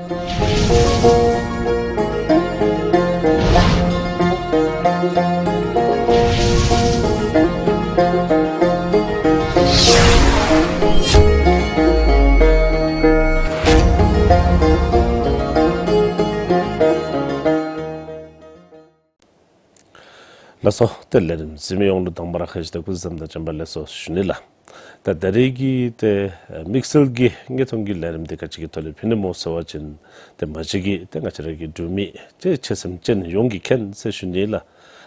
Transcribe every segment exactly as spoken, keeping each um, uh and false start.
ལགས་སོ། ཏེ་ལས་རིམ་གཟིགས་མི་ཡོངས་ལུ་དང་པ་ར་ཁ་ཞེ་དང་སྐུ་གཟུགས་བཟང་དང་བྱོན་པ་ལེགས་སོ་ཞུ་ནི་ལགས། ད་ད་རེས་ཀྱི་ཏེ་དམིགས་བསལ་གྱི་དངོས་མཐོང་གི་ལས་རིམ་འདི་ག་ཅི་གི་ཐོག་ལས་ཕུལ་ནི་སྨོ་ཟེར་བ་ཅིན་ཏེ་མ་གཞི་གི་ཏེ་ང་བཅས་ར་གི་འབྲུག་མི་ཏེ་ཆོས་སེམས་ཅན་ཡོངས་ཀྱིས་མཁྱེན་ཟེར་ཞུ་ནི་ལགས།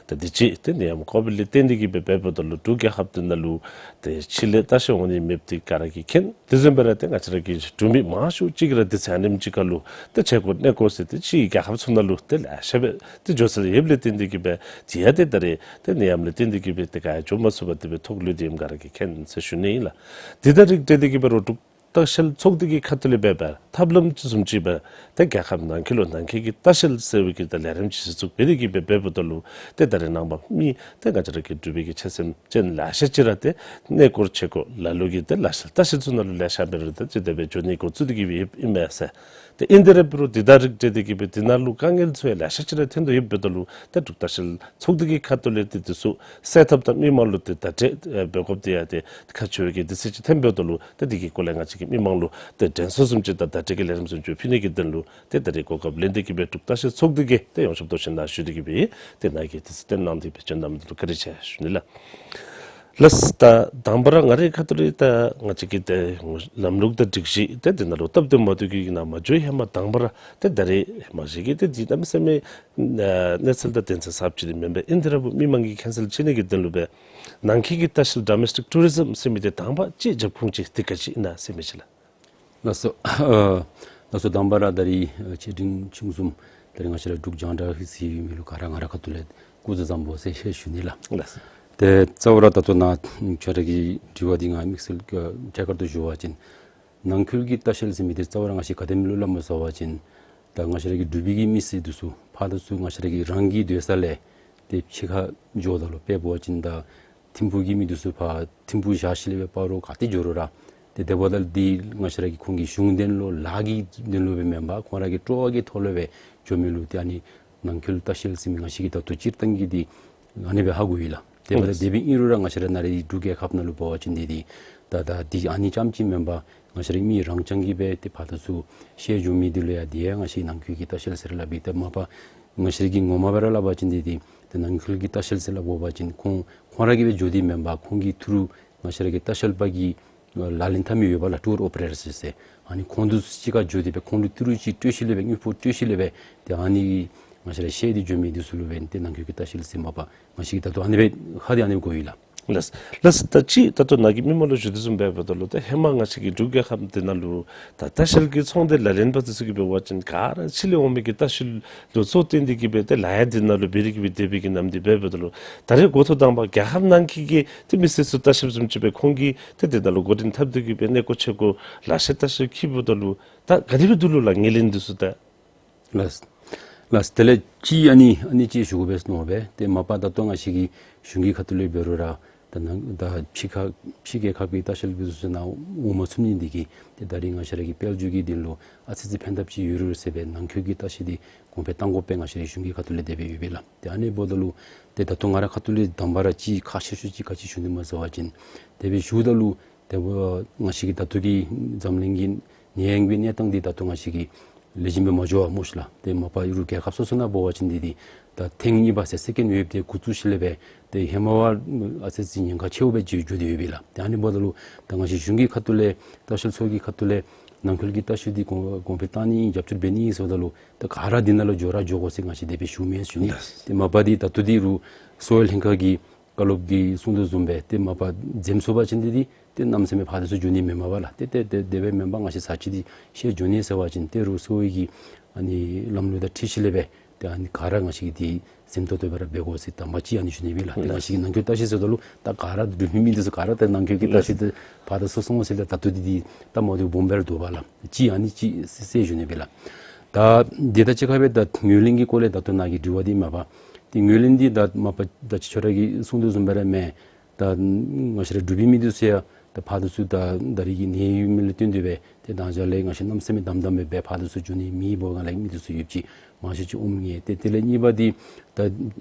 ད་འདི་ཅིག་ཏེ་ནད་ཡམས་ཀོ་བིཌ་ལས་བརྟེན་ཏེ་གིས་སྦེ་འབདཝ་ད་ལུ་འབྲུག་རྒྱལ་ཁབ་འདི་ནང་ལུ་ཏེ་ཕྱི་ལས་ལྟ་བཤལ་འོང་ནི་མེདཔ་འདི་ག་ར་གིས་མཁྱེན། དེ་བཟུམ་སྦེ་ར་ཏེ་ང་བཅས་ར་གི་འབྲུག་མི་མང་ཤོས་ཅིག་ར་དུས་ཚོད་ཨ་ནེམ་ཅིག་ཁར་ལུ་ཏེ་བྱེད་སྒོ་གནས་སྐོར་ཟེར་ཏེ་ཕྱིའི་རྒྱལ་ཁབ་ཚུ་ནང་ལུ་ཏེ་ལེ་ཤ་སྦེ་ཏེ་འགྱོ་སྲོལ་ཡོདཔ་ལས་བརྟེན་ཏེ་གིས་སྦེ་དེ་ཡང་ཏེ་ད་རེས་ཏེ་ནད་ཡམས་ལས་བརྟེན་ཏེ་གིས་སྦེ་ཏེ་ག་ཡང་འགྱོ་མ་ཚུགས་པར་དེ་སྦེ་ཐོག་ལུས་ཏེ་ཨིནམ་ག་ར་གིས་མཁྱེན་ཟེར་ཞུ་ནི་ཨིན་ལགས། དེ་དང་རིགས་བསྒྲེས་ཏེ་གིས་སྦེ་རོགས་འབྲུག་ལྟ་བཤལ་ཚོགས་སྡེ་གི་ཁ་ཐུག་ལས་འབད་བའི་ཐབས་ལམ་ཅིག་བཟུམ་ཅིག་སྦེ་ཏེ་རྒྱལ་ཁབ་ནང་འཁོད་ལུ་ནང་འཁོད་ཀྱི་ལྟ་བཤལ་ཟེར་བའི་གི་ད་ལས་རིམ་ཅིག་གཞི་བཙུགས་འབད་དེ་གིས་སྦེ་འབདཝ་ད་ལུ་ཏེ་ད་རེས་ནངས་པ་མི་ཏེ་ང་བཅས་ར་གི་འབྲུག་པའི་གི་ཆོས་སེམས་ཅན་ལེ་ཤ་ཅིག་ར་ཏེ་གནས་སྐོར་བྱེད་སྒོ་ལ་ལུ་གི་ཏེ་ལ་ལྟ་བཤལ་ཚུ་ནང་ལུ་ལེ་ཤ་སྦེ་ར་ཏེ་ཅིག་དེ་སྦེ་འགྱོ་ནི་འགོ་བཙུགས་ཏེ་གིས་སྦེ་ཡོདཔ་ཨིན་མས་ཟེར། ཏེ་ཨིན་དེ་ར་འབད་རུང་དེ་དང་རིགས་བསྒྲེས་ཏེ་གིས་སྦེ་དེ་ནང་ལུ་དཀའ་ངལ་ཚུ་ཡང་ལེ་ཤ་ཅིག་ར་ཐོན་དོ་ཡོདཔ་འབདཝ་ད་ལུ་ཏེ་འབྲུག་ལྟ་བཤལ་ཚོགས་སྡེ་གི་ཁ་ཐུག་ལས་ཏེ་དེ་ཚུ་སེལ་ཐབས་དང་མི་མང་ལུ་ཏེ་བརྡ་སྤྲོད་ཨེ་འབད་དགོཔ་འདི་ཡང་ཏེ་ཁག་ཆེ་བའི་གི་དུས་ཚོད་ཅིག་ཐོནམ་འབདཝ་ད་ལུ་ཏེ་དེ་གི་སྐོར་ལས་ང་བཅས་ཀྱིས་མི་མང་ལུ་ཏེ་དྲན་གསོ་བཟུམ་ཅིག་དང་བརྡ་སྤྲོད་ཀྱི་ལས་རིམ་བཟུམ་ཅིག་ཕུལ་ནི་གི་དོན་ལུ་ཏེ་ད་རེས་གོ་སྐབས་ལེན་ཏེ་གིས་སྦེ་འབྲུག་ལྟ་བཤལ་ཚོགས་སྡེ་གི་ཏེ་ཡོངས་ཁྱབ་མདོ་ཆེན་ནང་ཞུ་སྟེ་གིས་སྦེ་ཏེ་ནཱ་གིས་དུས་ཚོད་བཏོན་གནང་སྟེ་སྦེ་བྱོན་གནང་མི་འདི་ལུ་བཀའ་དྲིན་ཆེ་ཞུ་ནི་ལགས། ལགས། ད་དང་པ་ར་ང་རའི་ཁ་ཐུག་ལས་ད་ང་བཅས་ཀྱི་ཏེ་ལམ་ལུགས་དང་སྒྲིག་གཞི་ཏེ་དེ་ནང་ལུ་སྟབས་བདེ་མ་བདེཝ་གི་ནང་མ་འགྱོ་ཧེ་མ་དང་པ་ར་ཏེ་ད་རེས་མ་གཞི་གི་ཏེ་འདི་གནམ་མེད་ས་མེད་ཨ་གནས་ཚུལ་དང་དོན་ཚན་གསརཔ་ཅིག་འདི་མེན་པས། ཨིན་དེ་ར་འབད་རུང་མི་མང་གིས་མཁྱེན་གསལ་ཆེ་ནི་གི་དོན་ལུ་སྦེ་ནང་འཁོད་ཀྱི་ལྟ་བཤལ་ཌོ་མེསི་ཊིག་ཊུ་རི་ཛིམ་ཟེར་མི་འདི་དང་པ་ཅིག་རྒྱབ་ཁུངས་ཅིག་འདི་ག་ཅི་ཨིན་ན་ཟེར་མི་ཅིག་ལགས། ལགས་སོ། ཨ་ལགས་སོ། དང་པ་ར་ད་རིས་ཨ་ཆེ་འབྲིང་ཆུང་གསུམ་ད་རིས་ང་བཅས་ར་འབྲུག་རྒྱང་བསྒྲགས་ཀྱི་གཟིགས་མི་ལུ་ག་ར་ང་རའི་ཁ་ཐུག་ལས་སྐུ་གཟུགས་བཟང་པོ་ཟེར་ཞུ་ནི་ལགས། ལགས་སོ། ཏེ་རྩ་བ་ར་ད་ལྟོ་ནཱ་ཁྱོད་ར་གི་དྲི་བ་འདི་ང་དམིགས་བསལ་གྱི་ཐད་ཀར་དུ་ཞུ་བ་ཅིན་ནང་འཁོད་ཀྱི་ལྟ་བཤལ་ཟེར་མི་འདི་རྩ་བ་ར་ང་བཅས་ག་དེམ་ལུ་སླབ་སྨོ་ཟེར་བ་ཅིན་ད་ང་བཅས་ར་གི་འབྲུག་པའི་གི་མི་སེར་འདི་ཚུ་ཕར་དང་ཚུར་ང་བཅས་ར་གི་རང་གི་སྡོད་ས་ལས་ཏེ་ཕྱི་ཁར་འགྱོཝ་ད་ལུ་དཔེ་འབད་བ་ཅིན་ད་ཐིམ་ཕུག་གི་མི་འདི་ཚུ་ཕར་ཐིམ་ཕུག་བཞག་ཞིནམ་ལས་སྦེ་སྤ་རོ་ག་ཏེ་འགྱོ་རུང་ར་ཏེ་དེ་འབདཝ་ད་འདི་ང་བཅས་ར་གི་ཁོང་གི་གཞུང་དོན་ལུ་ལཱ་གི་དོན་ལུ་སྦེ་མེན་པར་ཁོང་ར་གི་སྤྲོ་བ་གི་ཐོག་ལུ་སྦེ་འགྱོ་མི་ལུ་ཏེ་ཨ་ནི་ནང་འཁོད་ལྟ་བཤལ་ཟེར་མི་ང་བཅས་ཀྱིས་ད་ལྟོ་སྤྱིར་བཏང་གི་འདི་ཨ་ནི་སྦེ་ཧ་གོ་ཡི་ལགས། དེ་འབདཝ་ད་དེ་སྦེ་ཨིན་རུང་ར་ང་བཅས་ར་ནཱ་ར་འབྲུག་རྒྱལ་ཁབ་ནང་ལུ་འབད་བ་ཅིན་འདི་འདི་ད་ད་འདི་ཨ་ནི་རྐྱངམ་ཅིག་མེན་པར་ང་བཅས་ར་མི་རང་རྐྱང་གིས་སྦེ་ཏེ་ཕར་དང་ཚུར་བཤལ་འགྱོ་མི་འདི་ལུ་ཡང་འདི་ཡང་ང་བཅས་ནང་འཁོད་ཀྱི་ལྟ་བཤལ་ཟེར་སླབ་ཨིན། ཏེ་མ་པ་ང་བཅས་ར་གི་ངོ་མ་སྦེ་ར་སླབ་པ་ཅིན་འདི་འདི་ཏེ་ནང་འཁོད་ཀྱི་ལྟ་བཤལ་ཟེར་སླབ་དགོ་པ་ཅིན་ཁོང་ཁོང་ར་གིས་སྦེ་འགྱོ་སྟེ་མེན་པར་ཁོང་གི་ཐུ་རུ་ང་བཅས་ར་གི་ལྟ་བཤལ་པ་གི་ལག་ལེན་འཐབ་མི་ཡོད་པ་ལགས། ཊུར་ཨོ་པ་རེ་ཊར་ཟེར་ཟེར། ཨ་ནི་ཁོང་འདི་ཚུ་གཅིག་ཁར་འགྱོ་སྟེ་སྦེ་ཁོང་ལུ་ཐུ་རུ་ཅིག་སྤྲོད་ཞིནམ་ལས་སྦེ་དངུལ་ཕོགས་སྤྲོད་ཞིནམ་ལས་སྦེ་ཏེ་ཨ་ནི་ང་བཅས་ར་བཤལ་ཏེ་འགྱོ་མི་འདི་ཚུ་ལུ་སྦེ་ཏེ་ནང་འཁོད་ཀྱི་ལྟ་བཤལ་ཟེར་མ་པ་ང་བཅས་ཀྱིས་ད་ལྟོ་ཨ་ནི་སྦེ་ཧ་འདི་ཨ་ནི་སྦེ་གོ་ཡི་ལགས། ལགས། ལགས། ད་ཅི་ད་ལྟོ་ནཱ་གིས་མི་མང་ལུ་ཞུ་དོ་བཟུམ་སྦེ་འབདཝ་ད་ལུ་ད་ཧེ་མ་ང་བཅས་ཀྱི་འབྲུག་རྒྱལ་ཁབ་འདི་ནང་ལུ་ད་ལྟ་བཤལ་གྱི་ཚོང་སྡེ་ལག་ལེན་པ་འདི་ཚུ་གིས་འབད་བ་ཅིན་ག་ར་ཕྱི་ལས་འོང་མི་གི་ལྟ་བཤལ་ལུ་གཙོ་བཏོན་ཏེ་གིས་སྦེ་ཏེ་ལཱ་ཡང་འདི་ནང་ལུ་འབད་དེ་གིས་སྦེ་སྡོད་པའི་གི་ནམ་འདི་སྦེ་འབདཝ་ད་ལུ་ད་རེས་འགོ་ཐོག་དང་པ་རྒྱལ་ཁབ་ནང་འཁོད་ཀྱི་ཏེ་མི་སེར་ཚུ་ལྟ་བཤལ་བཟུམ་ཅིག་སྦེ་ཁོང་གིས་ཏེ་འདི་ནང་ལུ་འགོ་འདྲེན་འཐབ་སྟེ་གིས་སྦེ་གནས་སྐོར་བྱེད་སྒོ་ལཱ་བཤལ་ལྟ་བཤལ་འཁྱིད་འབདཝ་ད་ལུ་ད་ག་དེ་སྦེ་འདི་ལུ་ལགས་ངོས་ལེན་འདི་ཚུ་ད། ལགས། ལགས། དེ་ལས་ཅིག་ཨ་ནི་ཨ་ནི་ཅིག་ཞུ་དགོ་པས་མནོ་སྦེ། ཏེ་མ་པ་ད་ལྟོ་ང་བཅས་ཀྱི་གཞུང་གི་ཁ་ཐུག་ལས་འབད་རུང་ར་ད་ནང་ད་ཕྱི་ཁ་ཕྱི་རྒྱལ་ཁབ་ཀྱི་ལྟ་བཤལ་པ་ཚུ་ནཱ་འོང་མ་ཚུགས་ནི་འདི་གིས་ཏེ་ད་རིས་ང་བཅས་ར་གི་དཔལ་འབྱོར་གྱི་དོན་ལུ་ཨ་ཙི་ཙི་ཕན་ཐབས་ཅིག་ཡོད་རུང་ཟེར་སྦེ་ནང་འཁོད་ཀྱི་ལྟ་བཤལ་འདི་གོང་འཕེལ་གཏང་དགོ་པའི་ང་བཅས་ར་གཞུང་གི་ཁ་ཐུག་ལས་དེ་སྦེ་ཡོད་པས་ལགས། ཏེ་ཨ་ནི་འབདཝ་ད་ལུ་ཏེ་ད་ལྟོ་ང་རའི་ཁ་ཐུག་ལས་དང་པ་ར་ཅིག་ཁག་ཆེ་ཤོས་ཅིག་ག་ཅི་ཞུ་ནི་སྨོ་ཟེར་བ་ཅིན་དེ་སྦེ་ཞུཝ་ད་ལུ་དེ་འབདཝ་ང་བཅས་ཀྱི་ད་ལྟོ་གི་འཛམ་གླིང་གི་ནད་ཡམས་ཀྱི་གནས་སྟངས་འདི་ད་ལྟོ་ང་བཅས་ཀྱིས་ལེགས་ཤོམ་སྦེ་མ་འགྱོ་བས་སྨོ་ཤིག་ལགས། ཏེ་མ་པ་ཡུ་རོབ་རྒྱལ་ཁབ་སོ་སོ་ནང་འབད་བ་ཅིན་འདི་འདི་ད་ཐེངས་གཉིས་པ་ཟེར་སེ་ཀེནཌ་ཝེབ་འདི་འགོ་བཙུགས་ཞིནམ་ལས་སྦེ་ཏེ་ཧེ་མ་བ་ཨ་ཙི་ཅིག་ཉེན་ཁ་ཆེཝ་སྦེ་འགྱོ་འགྱོ་སྟེ་ཡོད་པས་ལགས། ཏེ་ཨ་ནི་འབདཝ་ད་ལུ་ད་ང་བཅས་གཞུང་གི་ཁ་ཐུག་ལས་ལྟ་བཤལ་ཚོགས་ཀྱི་ཁ་ཐུག་ལས་ནང་འཁོད་ཀྱི་ལྟ་བཤལ་འདི་གོང་གོང་འཕེལ་གཏང་ནི་རྒྱབ་སྐྱོར་འབད་ནི་ཟེརཝ་ད་ལུ་ད་ག་ར་འདི་ནང་ལུ་འགྱོ་ར་འགྱོ་དགོ་ཟེར་ང་བཅས་དེ་སྦེ་ཞུ་མི་ཞུ་ནི། ཏེ་མ་པ་འདི་ད་ལྟོ་འདི་རུང་གསོ་བའི་ལྷན་ཁག་གི་བཀའ་སློབ་ཀྱིས་གསུངས་དོ་བཟུམ་སྦེ་ཏེ་མ་པ་འཛེམ་སོང་པ་ཅིན་འདི་འདི་ཏེ་གནམ་མེད་ས་མེད་ཕར་དང་ཚུར་འགྱོ་ནི་མེན་མས་པ་ལགས། ཏེ་ཏེ་ཏེ་དེ་སྦེ་མེན་པར་ང་བཅས་ཚར་གཅིག་འདི་བཤལ་འགྱོ་ནི་ཟེར་བ་ཅིན་ཏེ་རུང་གསོ་བའི་གི་ཨ་ནི་ལམ་ལུགས་དང་འཁྲིལ་ཞིནམ་ལས་སྦེ་ཏེ་ཨ་ནི་ག་ར་ང་བཅས་ཀྱིས་འདི་འཛེམ་ཏོག་ཏོ་སྦེ་ར་འབད་དགོ་ཟེར་དང་པ་ཅིག་ཨ་ནི་ཞུ་ནི་ཨིན་ལགས། ཏེ་ང་བཅས་ཀྱི་ནང་འཁོད་ལྟ་བཤལ་ཟེརཝ་ད་ལུ་ད་ག་ར་འབྲུག་མི་མི་འདི་ཚུ་ག་ར་ཏེ་ནང་འཁོད་ཀྱི་ལྟ་བཤལ་འདི་ཕར་དང་ཚུར་སོང་ཟེར་ལས་ད་ལྟོ་འདི་འདི་ད་མ་འདི་སྦོམ་སྦེ་ར་འདུག་པ་ལགས། ཅིག་ཨ་ནི་ཅིག་ཟེར་ཞུ་ནི་ཨིན་ལགས། ད་འདི་དང་གཅིག་ཁར་སྦེ་ད་ངོས་ལེན་གྱི་སྐོར་ལས་ད་ལྟོ་ནཱ་གི་དྲི་བ་འདི་མ་པ་ཏེ་ངོས་ལེན་འདི་ད་མ་པ་ད་ཅི་ཁྱོད་ར་གིས་གསུངས་དོ་བཟུམ་སྦེ་ར་མས། ད་ང་བཅས་ར་འབྲུག་པའི་མི་འདི་ཚུ་ཡང་ད་ ཕར་འདི་ཚུ་ད་ད་རིས་ཀྱི་ནད་ཡོད་མི་ལས་བརྟེན་ཏེ་སྦེ་ཏེ་ད་ཅི་ལས་ང་བཅས་གནམ་མེད་ས་མེད་དམ་དམ་སྦེ་ཕར་འདི་ཚུ་འགྱོ་ནི་མེད་པའི་སྒང་ལས་མི་འདི་ཚུ་ཡོདཔ་ཅིག་མང་ཤོས་ཅིག་འོང་ངེས། ཏེ་དེ་ལས་གཉིས་པ་འདི་ད་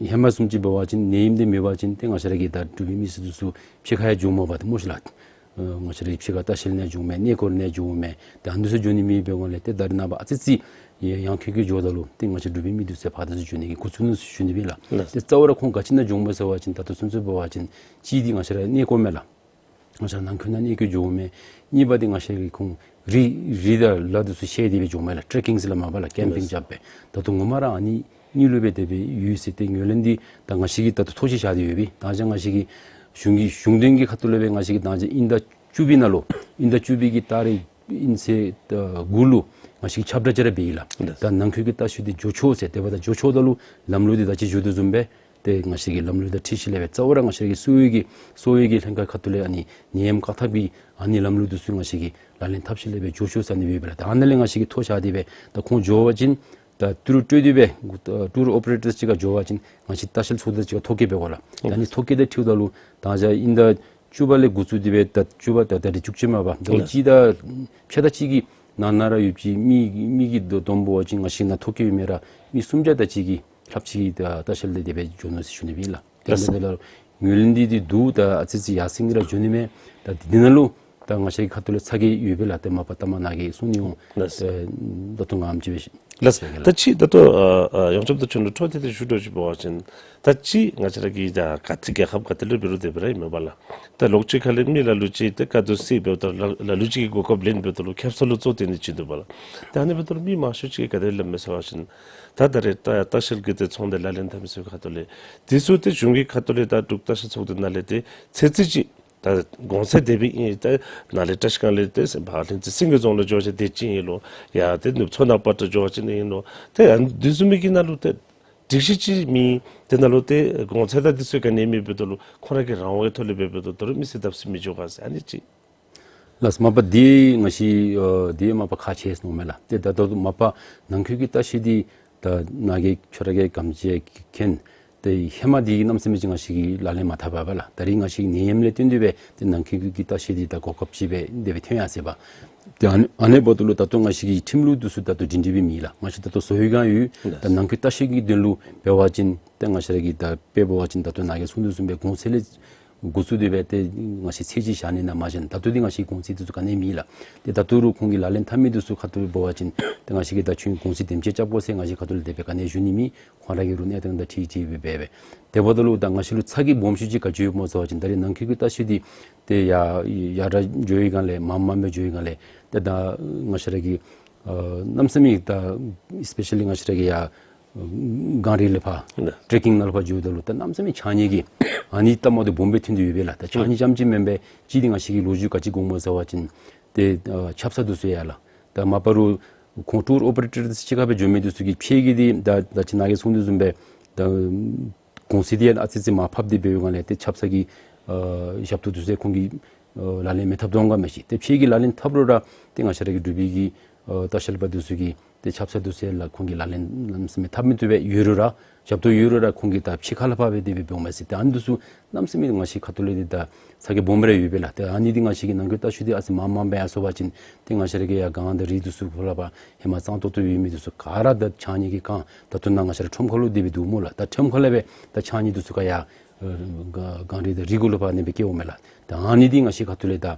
ཧེ་མ་བཟུམ་ཅིག་འབད་བ་ཅིན་ནད་ཡམས་འདི་མེད་པ་ཅིན་ཏེ་ང་བཅས་ར་གི་ད་འབྲུག་པའི་མི་སེར་འདི་ཚུ་ཕྱི་ཁར་ཡང་འགྱོཝ་མས་པ་ཏེ་སྨོ་ཤིག་ལགས། ཨ་ང་བཅས་ར་གི་ཕྱི་ཁར་ལྟ་བཤལ་ནང་འགྱོཝ་མས། གནས་སྐོར་ནང་འགྱོཝ་མས། ཏེ་ཨ་ནི་ཚུ་འགྱོ་ནི་མེད་པའི་སྒང་ལས་ཏེ་ད་རེས་ནངས་པ་ཨ་ཙི་ཙི་ཡང་ཁྱོད་ཀྱིས་འགྱོཝ་ད་ལུ་ཏེ་ང་བཅས་འབྲུག་པའི་མི་འདི་ཚུ་ཕར་འདི་ཚུ་འགྱོ་ནི་གི་འགོ་བཙུགས་ནུག་ཟེར་ཞུ་ནི་ཨིན་ལགས། ལགས། ཏེ་རྩ་བ་ར་ཁོང་ག་ཅི་ནང་འགྱོཝ་མས་ཟེར་བ་ཅིན་ད་ལྟོ་ཚུན་ཚོད་འབད་བ་ཅིན་གཅིག་འདི་ང་བཅས་ར་གནས་སྐོར་མས་ལགས། ང་བཅས་ནང་འཁོད་ནང་གནས་སྐོར་འགྱོཝ་མས། གཉིས་པ་འདི་ང་བཅས་ཀྱི་ཁོང་རི་རི་དང་ལ་འདི་ཚུ་བཤལ་ཏེ་སྦེ་འགྱོཝ་མས་ལགས། ཊེ་ཀིང་ཟེར་སླབ་མས་པ་ལགས། ཀེམ་པིང་རྐྱབ་སྦེ། ད་ལྟོ་ངོ་མ་ར་ཨ་ནི་གཉིས་ལུ་སྦེ་དེ་སྦེ་ཡོད་ཟེར། ཏེ་ངོས་ལེན་འདི་ད་ང་བཅས་ཀྱིས་ད་ལྟོ་ཐོ་ཅིག་བཞག་སྟེ་ཡོད་པས། ད་ཅི་ང་བཅས་ཀྱི་གཞུང་གི་གཞུང་དོན་གྱི་ཁ་ཐུག་ལས་སྦེ་ང་བཅས་ཀྱིས་ད་ཅི་དབྱིན་ཟླ་བཅུ་པའི་ནང་ལུ་དབྱིན་ཟླ་བཅུ་པའི་གི་ཏ་རིག་དབྱིན་ཚེས་ད་དགུ་ལུ་ང་བཅས་ཀྱིས་ཁྱབ་བསྒྲགས་ཅིག་ར་འབད་ཡི་ལགས། ད་ནང་འཁོད་ཀྱི་ལྟ་བཤལ་འདི་འགྱོ་ཆོག་ཟེར། དེ་འབདཝ་ད་འགྱོ་ཆོག་ད་ལུ་ལམ་ལུགས་འདི་ད་ཅི་ཞུ་དོ་བཟུམ་སྦེ་ཏེ་ང་བཅས་ཀྱི་ལམ་ལུགས་དང་འཁྲིལ་ཞིནམ་ལས་སྦེ་རྩ་བ་ར་ང་བཅས་ཀྱི་གསོ་བའི་གི་གསོ་བའི་གི་ལྷན་ཁག་ཁ་ཐུག་ལས་ཨ་ནི་ནད་ཡམས་བཀག་ཐབས་ཀྱི་ཨ་ནི་ལམ་ལུགས་འདི་ཚུ་ང་བཅས་ཀྱིས་ལག་ལེན་འཐབ་ཞིནམ་ལས་སྦེ་འགྱོ་ཆོག་ཟེར་ཨ་ནི་སྦེ་ཡོད་པས་ལགས། ད་ཨ་ནཱ་ལས་ང་བཅས་ཀྱིས་ཐོ་བཞག་སྟེ་སྦེ་ད་ཁོང་འགྱོ་བ་ཅིན་ད་ཊུར་ཨོ་པ་རེ་ཊརསི་ཅིག་ཁར་འགྱོ་བ་ཅིན་ང་བཅས་ལྟ་བཤལ་ཚོགས་སྡེ་ཅིག་ཁར་ཐོ་བཀོད་འབད་དགོ་ལགས། ད་ཨ་ནི་ཐོ་བཀོད་དང་འཁྲིལཝ་ད་ལུ་ད་ཅི་དབྱིན་ཟླ་བཅུ་པ་ལས་འགོ་བཙུགས་ཏེ་སྦེ་ད་བཅུ་པ་ད་ད་རིས་བཅུ་གཅིག་མས་པ། ད་ལྟོ་གཅིག་ད་ཕྱེད་དང་གཅིག་གི་ནང་ན་ར་ཡོདཔ་ཅིག་མི་མི་གི་བསྡོམས་འབད་བ་ཅིན་ང་བཅས་ནང་ཐོ་བཀོད་ཡོད་མི་ར་མི་སུམ་བརྒྱ་དང་གཅིག་གི་ལྷགཔ་ཅིག་ད་ལྟ་བཤལ་ལས་དེ་སྦེ་འགྱོ་ནུག་ཟེར་ཞུ་ནི་ཨིན་ལགས། དེ་ལགས། འབདཝ་ད་ལུ་ངོས་ལེན་འདི་འདི་འདུག། ད་ཨ་ཙི་ཙི་ཡར་སེང་གེ་ར་འགྱོ་ནི་མས། ད་འདི་ནང་ལུ་ད་ང་བཅས་ཀྱི་ཁ་ཐུག་ལས་ཚ་གྱང་ཡོད་པས་ལགས། ཏེ་མ་པ་ལྟ་མ་ནཱ་གིས་གསུང་ནི་འོང་། ལགས། ད་ད་ལྟོ་ང་ཨམ་ཅིག་སྦེ་ལགས། ད་ཅི་ད་ལྟོ་ཨ་ཨ་ཡོངས་ཁྱབ་ཏུ་ཁྱོད་ལུ་འཕྲོ་མཐུད་དེ་ཞུ་དོ་ཅིག་འབད་བ་ཅིན་ད་ཅི་ང་བཅས་ར་གི་ད་ག་ཏེ་རྒྱལ་ཁབ་ག་ཏེ་ལུ་འབད་རུང་དེ་སྦེ་ར་ཨིན་མས་པ་ལགས། ད་ལོགས་ཅིག་ཁ་ལས་མི་ལ་ལུ་ཅིག་ད་དཀའ་སྡུག་བསལ་འབདཝ་ད་ལ་ལ་ལུ་ཅིག་གིས་གོ་སྐབས་ལེན་འབདཝ་ད་ལུ་ཁེབ་ས་ལུ་ཚོགས་སྡེ་ནི་ཅིག་འདུག་པ་ལགས། ད་ཨ་ནི་འབདཝ་ད་ལུ་མི་མང་ཤོས་ཅིག་གིས་ག་དེ་སླབ་མས་ཟེར་བ་ཅིན་ད་ད་རེས་ད་ལྟ་བཤལ་གྱི་ཏེ་ཚོགས་སྡེ་ལག་ལེན་འཐབ་མི་ཚུ་ཁ་ཐུག་ལས་དེ་ཚུ་ཏེ་གཞུང་གི་ཁ་ཐུག་ལས་ད་འབྲུག་ལྟ་བཤལ་ཚོགས་སྡེ་ནང་ལས་ཏེ་ཚོད་རྩིས་ཅིག་ད་གོང་ཚད་དེ་སྦེ་ཨིན། ད་ནཱ་ལས་བཀྲིས་སྒང་ལས་ཏེ་སེམས་ཕར་ལྷུན་རྩེ་སེང་གེ་རྫོང་ལུ་འགྱོ་བ་ཅིན་དེ་ཅིག་ཨིན་ལོ། ཡ་ཏེ་ནུབ་མཚོ་སྣ་པ་ཏྲ་འགྱོ་བ་ཅིན་ཨིན་ལོ། ཏེ་ཨ་ནི་འདི་བཟུམ་མའི་གི་ནང་ལུ་ཏེ་སྒྲིག་གཞི་ཅིག་མེད། དེ་ནང་ལུ་ཏེ་གོང་ཚད་དང་འདི་ཚུ་ག་ནི་མེད་པའི་ཐོག་ལུ་ཁོང་ར་གི་རང་དབང་གི་ཐོག་ལས་འབད་འབདཝ་ད་ལུ་མི་སེར་བརྡབ་གསིག་མི་འགྱོ་ག་ཟེར་ཨ་ནི་ཅིག། ལགས། མ་པ་འདི་ང་བཅས་ཨ་འདི་མ་པ་ཁག་ཆེ་ཟེར་མནོཝ་མས་ལགས། ཏེ་ད་ལྟོ་མ་པ་ནང་འཁོད་ཀྱི་ལྟ་བཤལ་འདི་ད་ནཱ་གིས་ཁྱོད་ར་གིས་ག་དེམ་ཅིག་མཁྱེན། ཏེ་ཧེ་མ་འདི་གནམ་མེད་ས་མེད་ཅིག་ང་བཅས་ཀྱིས་ལག་ལེན་མ་འཐབ་པས་ལགས། ད་རིས་ང་བཅས་ཀྱིས་ནད་ཡམས་ལས་བརྟེན་ཏེ་སྦེ་ཏེ་ནང་འཁོད་ཀྱི་ལྟ་བཤལ་འདི་ད་གོ་སྐབས་ཅིག་སྦེ་དེ་སྦེ་ཐོན་ཡར་སོ་ཡི་པ། ཏེ་ཨ་ནི་ཨ་ནི་འབདཝ་ད་ལུ་ད་ལྟོ་ང་བཅས་ཀྱི་ཁྲིམས་ལུགས་འདི་ཚུ་ད་ལྟོ་སྒྲིང་སྒྲི་སྦེ་མེད་ལགས། ང་བཅས་ད་ལྟོ་བཟོ་བའི་སྒང་ཡོད། ད་ནང་འཁོད་ལྟ་བཤལ་གྱི་དོན་ལུ་འབད་བ་ཅིན་ཏེ་ང་བཅས་ར་གིས་ད་དཔེ་འབད་བ་ཅིན་ད་ལྟོ་ནཱ་གིས་གསུང་དོ་བཟུམ་སྦེ་གོང་ཚད་ལས་འགོ་བཙུགས་ཏེ་སྦེ་ཏེ་ང་བཅས་ཚད་ཅིག་བཞག་ནི་ནང་མ་བཞག་ད་ལྟོ་འདི་ང་བཅས་གོང་ཚད་འདི་ཚུ་ག་ནི་མེད་ལགས། ཏེ་ད་ལྟོ་རུང་ཁོང་གིས་ལག་ལེན་འཐབ་མི་འདི་ཚུ་ཁ་ཐུག་འབད་བ་ཅིན་ཏེ་ང་བཅས་ཀྱིས་ད་ཁྱོད་གོང་ཚད་དེམ་ཅིག་རྐྱབ་དགོ་ཟེར་ང་བཅས་ཁ་ཐུག་ལས་དེ་སྦེ་ག་ནི་ཞུ་ནི་མེད། ཁོང་ར་གི་རུང་གནས་སྟངས་དང་འཁྲིལ་འཁྲིལ་སྦེ་འབད་འབད། དེ་འབདཝ་ད་ལུ་ད་ང་བཅས་ལུ་ཚ་གྱང་སྦོམ་ཤོས་ཅིག་ག་ཅི་ཡོདཔ་སྨོ་ཟེར་བ་ཅིན་ད་རིས་ནང་འཁོད་ཀྱི་ལྟ་བཤལ་འདི་ཏེ་ཡར་ཡར་དྲག་འགྱོ་བའི་སྒང་ལས་མངམ་མངམ་སྦེ་འགྱོ་བའི་སྒང་ལས་ཏེ་ད་ང་བཅས་ར་གི་ཨ་གནམ་མེད་ས་མེད་ད་ཨིས་པེ་ཤ་ལི་ང་བཅས་ར་གི་ཡར་གངས་རི་ལས་ཕར་ནཱ་ཊེ་ཀིང་ནང་ལས་ཕར་འགྱོཝ་ད་ལུ་ད་གནམ་མེད་ས་མེད་ཕྱགས་སྙིགས་ཀྱི་ཨ་ནི་ལྟ་མ་དེ་སྦོམ་སྦེ་ཐོན་ཏེ་ཡོད་པས་ལགས། ད་ཕྱགས་སྙིགས་རྐྱངམ་ཅིག་མེན་པར་གཅིག་འདི་ང་བཅས་ཀྱིས་ལོ་རྒྱུས་ག་ཅི་གོཝ་སྨོ་ཟེར་བ་ཅིན་ཏེ་ཨ་ཆབ་གསང་འདི་ཚུ་ཡང་ལགས། ད་མ་པ་རུང་ཁོང་ཊུར་ཨོ་པ་རེ་ཊར་འདི་ཚུ་གཅིག་ཁར་སྦེ་འགྱོ་མི་འདི་ཚུ་གིས་ཕྱེད་ཀྱིས་འདི་ད་ད་ཅི་ནཱ་གིས་གསུང་དོ་བཟུམ་སྦེ་ད་གོང་ཚད་འདི་ཡང་ཨ་ཙི་ཙི་མར་ཕབ་སྟེ་འབད་བའི་སྒང་ལས་ཏེ་ཆབ་གསང་གི་ཨ་ཞབས་ཏོག་འདི་ཚུ་ཁོང་གིས་ཨ་ལག་ལེན་མི་འཐབ་དོ་འོང་ག་མས་ཤིག། ཏེ་ཕྱེད་ཀྱིས་ལག་ལེན་འཐབ་རུང་ར་ཏེ་ང་བཅས་ར་གི་འབྲུག་པའི་གི་ཨ་ལྟ་བཤལ་པ་འདི་ཚུ་གིས་ཏེ་ཆབ་གསང་འདི་ཚུ་ཡང་ལགས་ཁོང་གིས་ལག་ལེན་གནམ་མེད་ས་མེད་འཐབ་མི་བཏུབ་པས། ཡོད་རུང་ར་ཞབས་ཏོག་ཡོད་རུང་ར་ཁོང་གིས་ད་ཕྱི་ཁ་ལས་ཕར་སྦེ་དེ་སྦེ་འབདཝ་མས་ཟེར། ཏེ་ཨ་ནི་འདི་ཚུ་གནམ་མེད་ས་མེད་ང་བཅས་ཁ་ཐུག་ལས་འདི་ད་ཚ་གྱང་སྦོམ་ར་ཡོད་པས་ལགས། ཏེ་ཨ་ནི་འདི་ང་བཅས་ཀྱི་ནང་འཁོད་ལྟ་བཤལ་འདི་ཨ་ཙི་མངམ་མངམ་སྦེ་ཡར་སོ་བ་ཅིན་ཏེ་ང་བཅས་ར་གི་ཡར་གངས་དང་རི་འདི་ཚུ་ཁོ་ལས་ཕར་ཧེ་མ་གཙང་ཏོག་ཏོ་ཡོད་མི་འདི་ཚུ་ག་ར་ད་ཕྱགས་སྙིགས་ཀྱིས་གང་། ད་ལྟོ་ནཱ་ང་བཅས་ར་ཁྲོམ་ཁ་ལུ་དེ་སྦེ་འདུག་སྨོ་ལགས། ད་ཁྲོམ་ཁ་ལས་སྦེ་ད་ཕྱགས་སྙིགས་འདི་ཚུ་ག་ཡར་ཨ་ག་གངས་རི་དང་རི་གུ་ལུ་ཕར་ཨ་ནི་སྦེ་བཀལཝ་མས་ལགས། ད་ཨ་ནི་འདི་ང་བཅས་ཁ་ཐུག་ལས་ད་ཨ་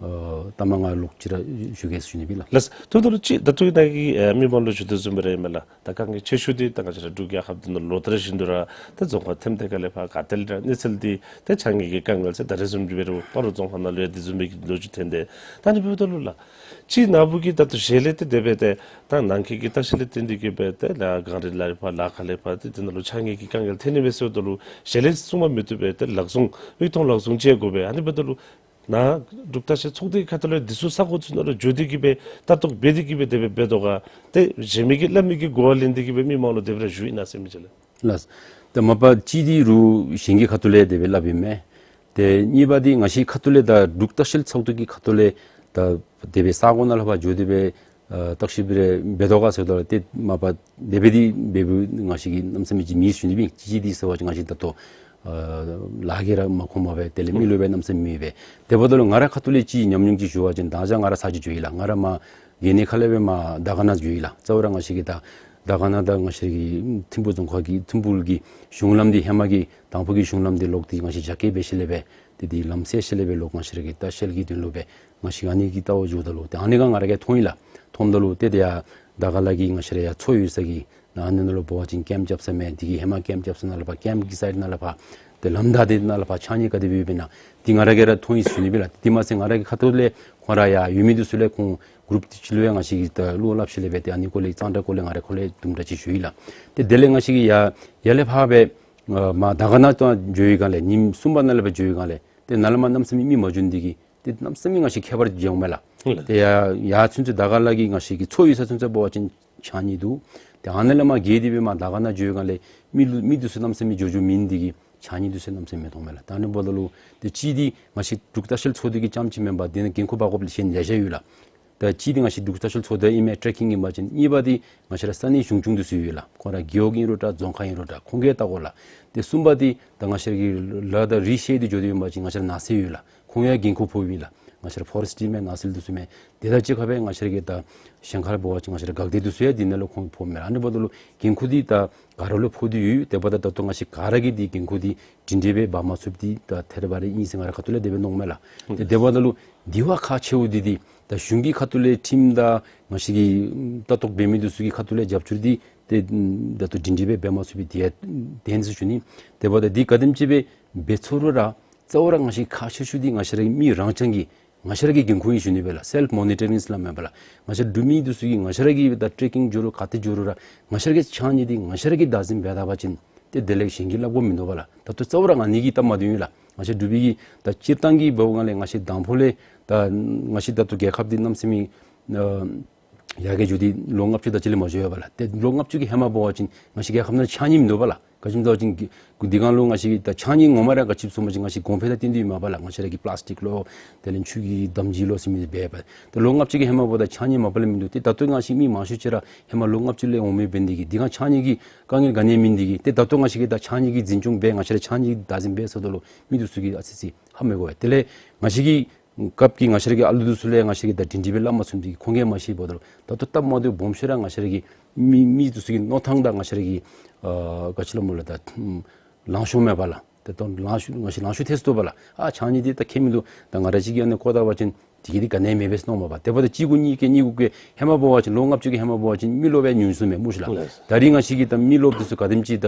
ལྟ་མ་ང་ལོག་ཅིག་ར་ཞུ་གེ་ཟེར་ཞུ་ནི་ཨིན་ལགས། ལགས། ད་ལྟོ་ལུ་ཅིག་ད་ལྟོ་ནཱ་གིས་ཨ་མི་མང་ལུ་ཞུ་དོ་བཟུམ་སྦེ་ར་ཨིན་མས་ལགས། ད་དཀའ་ངལ་ཆེ་ཤོས་འདི་ད་ང་བཅས་ར་འབྲུག་རྒྱལ་ཁབ་འདི་ནང་ལོ་ལྟར་བཞིན་དུ་ར་ད་རྫོང་ཁག་ཐེམ་ཐེམ་ཁ་ལས་ཕར་ག་ཏེ་ལས་ར་གནས་ཚུལ་འདི་ད་ཕྱགས་སྙིགས་ཀྱི་དཀའ་ངལ་ཟེར་ད་རེས་བཟུམ་ཅིག་འབད་རུང་སྤ་རོ་རྫོང་ཁག་ནང་ལུ་ཡང་དེ་བཟུམ་མའི་གི་ལོ་རྒྱུས་ཐོན་ཏེ། ད་ཨ་ནི་འབདཝ་ད་ལུ་ལགས་ཅིག་ནཱ་བུ་གིས་ད་ལྟོ་ཞལ་ལས་ཏེ་དེ་སྦེ་ཏེ་ད་ནང་འཁོད་ཀྱི་ལྟ་བཤལ་ལས་བརྟེན་ཏེ་གིས་སྦེ་ཏེ་ལགས་གངས་རི་ལ་ཕར་ལ་ཁ་ལས་ཕར་ཏེ་དེ་ནང་ལུ་ཕྱགས་སྙིགས་ཀྱི་དཀའ་ངལ་ཐོན་ནི་མས་ཟེརཝ་ད་ལུ་ཞལ་ལས་གསུང་མ་མི་བཏུབ་པས། ཏེ་ལག་ཟུང་མིག་མཐོང་ལག་ཟུང་བཅད་དགོ་པས། ཨ་ནི་འབདཝ་ད་ལུ་ནཱ་འབྲུག་ལྟ་བཤལ་ཚོགས་སྡེ་ཁ་ཐུག་ལས་འདི་ཚུ་ས་གོ་ཚུ་ནང་ལུ་འགྱོ་སྟེ་གིས་སྦེ་ལྟ་རྟོག་འབད་དེ་གིས་སྦེ་དེ་སྦེ་འབད་དོ་ག། ཏེ་གཞན་མི་གིས་སླབ་མི་གི་གོ་བ་ལེན་ཏེ་གིས་སྦེ་མི་མང་ལུ་དེ་སྦེ་ར་ཞུ་ཨིན་ན་ཟེར་མི་ཅིག་ལགས། ལགས། ད་མ་པ་གཅིག་འདི་རུང་གཞན་གྱི་ཁ་ཐུག་ལས་དེ་སྦེ་སླབ་ཨིན་མས། ཏེ་གཉིས་པ་འདི་ང་བཅས་ཁ་ཐུག་ལས་ད་འབྲུག་ལྟ་བཤལ་ཚོགས་སྡེ་གི་ཁ་ཐུག་ལས་ད་དེ་སྦེ་ས་གོ་ནང་ལུ་ཕར་འགྱོ་སྟེ་སྦེ་ཨ་བརྟག་ཞིབ་རེ་འབད་དོ་ག་ཟེརཝ་ད་ཏེ་མ་པ་དེ་སྦེ་འདི་འབདཝ་ང་བཅས་ཀྱིས་གནམ་མེད་ས་མེད་ཅིག་མེད་ཟེར་ཞུ་ནི་ཨིན། གཅིག་གཅིག་འདི་ཟེར་བ་ཅིན་ང་བཅས་ད་ལྟོ་ ཨ་ལཱ་གིས་ར་མ་ཁོམ་པར་སྦེ་དེ་ལས་མི་ལུ་སྦེ་གནམ་མེད་ས་མེད་མེད་པས། དེ་འབདཝ་ད་ལུ་ང་ར་ཁ་ཐུག་ལས་ཅིག་ཉམས་མྱོང་ཅིག་ཞུ་བ་ཅིན་ད་ཅི་ང་ར་ས་ཅིག་འགྱོ་ཡི་ལགས། ང་ར་མར་གྷི་ནི་ཁ་ལས་སྦེ་མར་དར་གྷ་ནཱ་འགྱོ་ཡི་ལགས། རྩ་བ་ར་ང་བཅས་ཀྱི་ད་དར་གྷ་ནཱ་དང་ང་བཅས་ཀྱི་ཐིམ་ཕུག་རྫོང་ཁག་གི་ཐིམ་ཕུག་གི་གཞུང་ལམ་འདི་ཧེ་མ་གི་དང་ཕུ་གི་གཞུང་ལམ་འདི་ལོག་སྟེ་ང་བཅས་རྒྱ་སྐྱེད་འབད་ཞིནམ་ལས་སྦེ་ཏེ་འདི་ལམ་བསལ་ཞིནམ་ལས་སྦེ་ལོག་ང་བཅས་ར་གི་ལྟ་བཤལ་གྱི་དོན་ལུ་སྦེ་ང་བཅས་ཨ་ནི་གི་ལྟ་བར་འགྱོཝ་ད་ལུ་ཏེ་ཨ་ནི་ཁར་ང་ར་གིས་མཐོང་ཡི་ལགས། མཐོངམ་ད་ལུ་ཏེ་དེ་ཡང་དར་གྷ་ནཱ་གི་ང་བཅས་ར་ཡར་མཚོ་ཡོད་ས་གི་ཨ་ནི་ནང་ལུ་འབད་བ་ཅིན་ཀེམ་རྐྱབ་ས་མས། དེ་གི་ཧེ་མ་ཀེམ་རྐྱབ་ས་ནང་ལས་ཕར་ཀེམ་གྱི་སའིཌ་ནང་ལས་ཕར་ཏེ་ལམ་བདའ་སྟེ་ནང་ལས་ཕར་ཕྱགས་སྙིགས་ག་དེ་སྦེ་ཡོདཔ་ཨིན་ན་འདི་ང་ར་གིས་ར་མཐོང་ཡི་ཟེར་ཞུ་ནི་སྦེ་ལགས། དེ་མ་ཚད་ང་ར་གི་ཁ་ཐུག་ལས་ཁོང་ར་ཡར་ཡོད་མི་འདི་ཚུ་ལས་ཁོང་གུ་རུབ་ཅིག་ལུ་ཡང་ང་བཅས་ཀྱིས་ད་བློ་སླབ་ཞིནམ་ལས་སྦེ་ཏེ་ཨ་ནི་སྐོར་ལས་གཙང་སྦྲ་སྐོར་ལས་ང་ར་ཁོང་ལས་དུམ་གྲ་ཅིག་ཞུ་ཡི་ལགས། ཏེ་དེ་ལས་ང་བཅས་ཀྱིས་ཡར་ཡར་ལས་ཕར་སྦེ་ཨ་མར་དར་གྷ་ནཱ་ད་འགྱོ་བའི་སྒང་ལས་ཉིནམ་གསུམ་པ་ནང་ལས་སྦེ་འགྱོ་བའི་སྒང་ལས་ཏེ་ནཱ་ལས་མར་གནམ་མེད་ས་མེད་མི་མ་འགྱོ་ནི་འདི་གིས་ཏེ་གནམ་མེད་ས་མེད་ང་བཅས་ཁྱད་པར་འགྱོཝ་མས་ལགས། ལགས། ཏེ་ཡར་ཡར་ཚུན་ཚོད་དར་གྷ་ནཱ་གི་ང་བཅས་ཀྱི་མཚོ་ཡོད་ས་ཚུན་ཚོད་འབད་བ་ཅིན་ཕྱགས་སྙིགས་འདུག། ཏེ་ཨ་ནཱ་ལས་མར་བརྒལ་ཏེ་སྦེ་མར་དར་གྷ་ནཱ་འགྱོ་བའི་སྒང་ལས་མི་ལུ་མི་འདི་ཚུ་གནམ་མེད་ས་མེད་འགྱོ་འགྱོཝ་མེན་ནི་འདི་གིས་ཕྱགས་སྙིགས་འདི་ཚུ་གནམ་མེད་ས་མེད་མཐོངམ་མས་ལགས། ད་ཨ་ནི་འབདཝ་ད་ལུ་ཏེ་གཅིག་འདི་ང་བཅས་འབྲུག་ལྟ་བཤལ་ཚོགས་སྡེ་གི་རྐྱངམ་ཅིག་མེན་པར་འདི་ནང་འགན་ཁུར་འབག་དགོཔ་ལེ་ཤ་ལེ་ཤ་ཡོད་ལགས། ད་གཅིག་འདི་ང་བཅས་འབྲུག་ལྟ་བཤལ་ཚོགས་སྡེ་ཨིན་མས་ཊེ་ཀིང་ཨིན་པ་ཅིན། གཉིས་པ་འདི་ང་བཅས་ར་ས་གནས་གཞུང་སྐྱོང་འདི་ཚུ་ཡོད་ལགས། ཁོང་ར་རྒེད་འོག་ཨིན་རུང་འདྲ་རྫོང་ཁག་ཨིན་རུང་འདྲ་ཁོང་གིས་བལྟ་དགོ་ལགས། ཏེ་གསུམ་པ་འདི་ད་ང་བཅས་ར་གི་ལ་དང་རི་བཤལ་ཏེ་འགྱོ་སྟེ་ཡོད་པ་ཅིན་ང་བཅས་ར་ནགས་ཚལ་ཡོད་ལགས། ཁོང་ཡང་འགན་ཁུར་ཕོགཔ་ཨིན་ལགས། ང་བཅས་ར་ཕོ་རེསཊ་ཨིན་མས་ནགས་ཚལ་འདི་ཚུ་མས། དེ་དང་གཅིག་ཁར་སྦེ་ང་བཅས་ར་གི་ད་གཞན་ཁར་འབད་བ་ཅིན་ང་བཅས་ར་འགག་སྡེ་འདི་ཚུ་ཡང་འདི་ནང་ལུ་ཁོང་ཕོགཔ་མས། ཨ་ནི་འབདཝ་ད་ལུ་འགན་ཁུར་འདི་ད་ག་ར་ལུ་ཕོག་སྟེ་ཡོད། དེ་འབདཝ་ད་ད་ལྟོ་ང་བཅས་ག་ར་གིས་འདི་འགན་ཁུར་འདི་སྒྲིང་སྒྲི་སྦེ་འབག་མ་ཚུགསཔ་འདི་ད་ཐད་རི་བ་རི་ཨིན་ཟེར་ང་ར་ཁ་ཐུག་ལས་དེ་སྦེ་མནོཝ་མས་ལགས། ཏེ་དེ་འབདཝ་ད་ལུ་དེ་བ་ཁག་ཆེཝ་འདི་འདི་ད་གཞུང་གི་ཁ་ཐུག་ལས་ཁྲིམས་དང་ང་བཅས་ཀྱི་ལྟ་རྟོག་འབད་མི་འདི་ཚུ་གི་ཁ་ཐུག་ལས་རྒྱབ་སྐྱོར་འདི་ཏེ་ད་ལྟོ་སྒྲིང་སྒྲི་སྦེ་འབད་མ་ཚུགསཔ་འདི་ཡང་བདེན་ཟེར་ཞུ་ནི། དེ་འབདཝ་ད་འདི་ག་དེམ་ཅིག་སྦེ་འབད་ཚུགས་རུང་ར་རྩ་བ་ར་ང་བཅས་ཁག་ཆེ་ཤོས་འདི་ང་བཅས་ར་གི་མི་རང་རྐྱང་གི་ང་བཅས་ར་གི་འགན་ཁུར་ཨིན་ཞུ་ནི་སྦེ་ལགས། སེལཕ་མོ་ནི་ཊ་རིང་ཟེར་སླབ་མས་པ་ལགས། ང་བཅས་འབྲུག་མི་འདི་ཚུ་གིས་ང་བཅས་ར་གིས་ད་ཊེ་ཀིང་འགྱོ་རུང་ག་ཏེ་འགྱོ་རུང་ར་ང་བཅས་ར་གི་ཕྱགས་སྙིགས་འདི་ང་བཅས་ར་གིས་བདག་འཛིན་འབད་ད་པ་ཅིན་ཏེ་དེ་ལས་གཞན་གྱིས་སླབ་དགོཔ་མིན་འདུག་པ་ལགས། ད་ལྟོ་རྩ་བ་ར་ཨ་ནི་གི་སྟབས་མ་བདེཝ་ཨིན་ལགས། ང་བཅས་འབྲུག་པའི་གི་ད་སྤྱིར་བཏང་གི་འབདཝ་ལས་ང་བཅས་དང་ཕུ་ལས་ད་ང་བཅས་ད་ལྟོ་རྒྱལ་ཁབ་འདི་གནམ་མེད་ས་མེད་ཨ་ཡར་རྒྱས་འགྱོ་སྟེ་ལོ་ལྔ་བཅུ་དེ་ཅིག་ལས་མ་འགྱོ་བས་པ་ལགས། ཏེ་ལོ་ལྔ་བཅུ་གི་ཧེ་མ་འབད་བ་ཅིན་ང་བཅས་རྒྱལ་ཁབ་ནང་ཕྱགས་སྙིགས་མིན་འདུག་པ་ལགས། ག་ཅི་སྨོ་ཟེར་བ་ཅིན་འདི་སྒང་ལུ་ང་བཅས་ཀྱི་ད་ཕྱགས་སྙིགས་ངོ་མ་ར་ག་ཅི་སྨོ་ཟེར་བ་ཅིན་ང་བཅས་གོང་འཕེལ་དང་བསྟུན་ཏེ་ཡོད་མས་པ་ལགས། ང་བཅས་ར་གི་པི་ལཱསི་ཊིག་ལོ་དེ་ལས་ཆུ་གི་འདམ་སྦྱིས་ལོ་ཟེར་མི་འདི་འབད་བས། ཏེ་ལོ་ལྔ་བཅུ་གི་ཧེ་མ་འབདཝ་ད་ཕྱགས་སྙིགས་མ་པ་ལས་མིན་འདུག། ཏེ་ད་ལྟོ་ང་བཅས་མི་མང་ཤོས་ཅིག་ར་ཧེ་མ་ལོ་ལྔ་བཅུ་ལས་འོང་མི་འབད་ནི་འདི་གིས་འདི་སྒང་ཕྱགས་སྙིགས་ཀྱི་དཀའ་ངལ་ག་ནི་ཡང་མེད་ནི་འདི་གིས་ཏེ་ད་ལྟོ་ང་བཅས་ཀྱིས་ད་ཕྱགས་སྙིགས་ཀྱི་འཛིན་སྐྱོང་འབད་ང་བཅས་ར་ཕྱགས་སྙིགས་ཀྱི་བདག་འཛིན་འབད་ཟེརཝ་ད་ལུ་མི་འདི་ཚུ་གིས་ཨ་ཙི་ཅིག་ཧ་མི་གོ་བས། དེ་ལས་ང་བཅས་ཀྱི་སྐབས་ཀྱི་ང་བཅས་ར་གི་ཨ་ལུ་འདི་ཚུ་ལུ་ཡང་ང་བཅས་ཀྱིས་ད་སྒྲིང་སྒྲི་སྦེ་སླབ་མ་ཚུགསཔ་འདི་གིས་ཁོང་གིས་མ་ཤེས་འབདཝ་ད་ལུ་ད་ལྟོ་སྟབས་མ་བདེཝ་སྦོམ་ཤོས་ར་ང་བཅས་ར་གི་མི་མི་འདི་ཚུ་གི་མནོ་ཐངས་དང་ང་བཅས་ར་གི་ཨ་ག་ཅི་སླབ་སྨོ་ལགས། ད་ལང་ཤོར་མས་པ་ལགས། ད་ལྟོ་ལང་ཤོར་ང་བཅས་ལང་ཤོར་ཐལ་སོ་ནུག་པ་ལགས། ཨ་ཕྱགས་སྙིགས་འདི་ད་ཁྱད་མིན་འདུག། ད་ང་ར་གཅིག་གིས་ཨ་ནི་བཀོ་ད་པ་ཅིན་དེ་གིས་འདི་ག་ནི་ཡང་མེདཔ་སྦེ་མནོཝ་མས་པ། དེ་འབདཝ་ད་གཅིག་གུ་གཉིས་བཀལ་གཉིས་གུ་བཀལ་ཧེ་མ་འབད་བ་ཅིན་ལོ་ལྔ་བཅུ་གི་ཧེ་མ་འབད་བ་ཅིན་མི་རློབས་ཡང་ཉུང་སུ་མས་སྨོ་ཤིག་ལགས། ལགས། ད་རིས་ང་བཅས་ཀྱིས་ད་མི་རློབས་འདི་ཚུ་ག་དེམ་ཅིག་ད་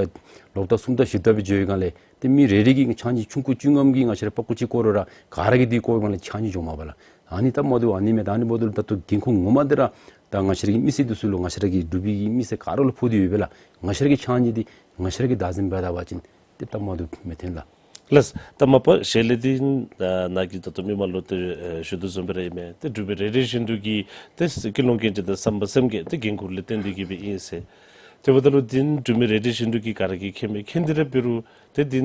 ལོག་ལྟ་སུམ་ལྟ་བཞི་ལྟ་སྦེ་འགྱོ་བའི་སྒང་ལས་ཏེ་མི་རེ་རེ་གིས་ཕྱགས་སྙིགས་ཆུང་ཀུ་ཅུང་ངམ་གྱི་ང་བཅས་ར་པག་ཀོ་ཅིག་བཀོ་རུང་ར་ག་ར་གིས་འདི་བཀོ་བའི་སྒང་ལས་ཕྱགས་སྙིགས་འགྱོཝ་མས་པ་ལགས། ཨ་ནི་སྟབས་མ་བདེཝ་ཨ་ནི་མས། ད་ཨ་ནི་འབདཝ་ད་ལུ་ད་ལྟོ་འགན་ཁུར་ངོ་མ་འདི་ར་ད་ང་བཅས་ར་གི་མི་སེར་འདི་ཚུ་ལུ་ང་བཅས་ར་གི་འབྲུག་པའི་གི་མི་སེར་ག་ར་ལུ་ཕོག་སྟེ་ཡོད་པས་ལགས། ང་བཅས་ར་གི་ཕྱགས་སྙིགས་འདི་ང་བཅས་ར་གིས་བདག་འཛིན་འབད་ད་པ་ཅིན་ཏེ་སྟབས་མ་བདེཝ་མི་ཐོན་ལགས། ལགས། ད་མ་པ་ཞལ་ལས་འདི་ནཱ་གིས་ད་ལྟོ་མི་མང་ལུ་ཏེ་ཞུ་དོ་བཟུམ་སྦེ་ར་ཨིན་མས། ཏེ་འབྲུག་པའི་རེ་རེ་བཞིན་དུ་གིས་ཏེ་ཀུན་སློང་གིས་ཅིག་ད་བསམ་པ་སེམས་བསྐྱེད་ཏེ་འགན་ཁུར་ལས་བརྟེན་ཏེ་གིས་སྦེ་ཨིན་ཟེར། དེ་འབདཝ་ད་ལུ་འདི་འབྲུག་མི་རེ་རེ་བཞིན་དུ་གིས་ག་ར་གིས་མཁྱེན་མས། མཁྱེན་ཏེ་ར་འབད་རུང་ཏེ་འདི་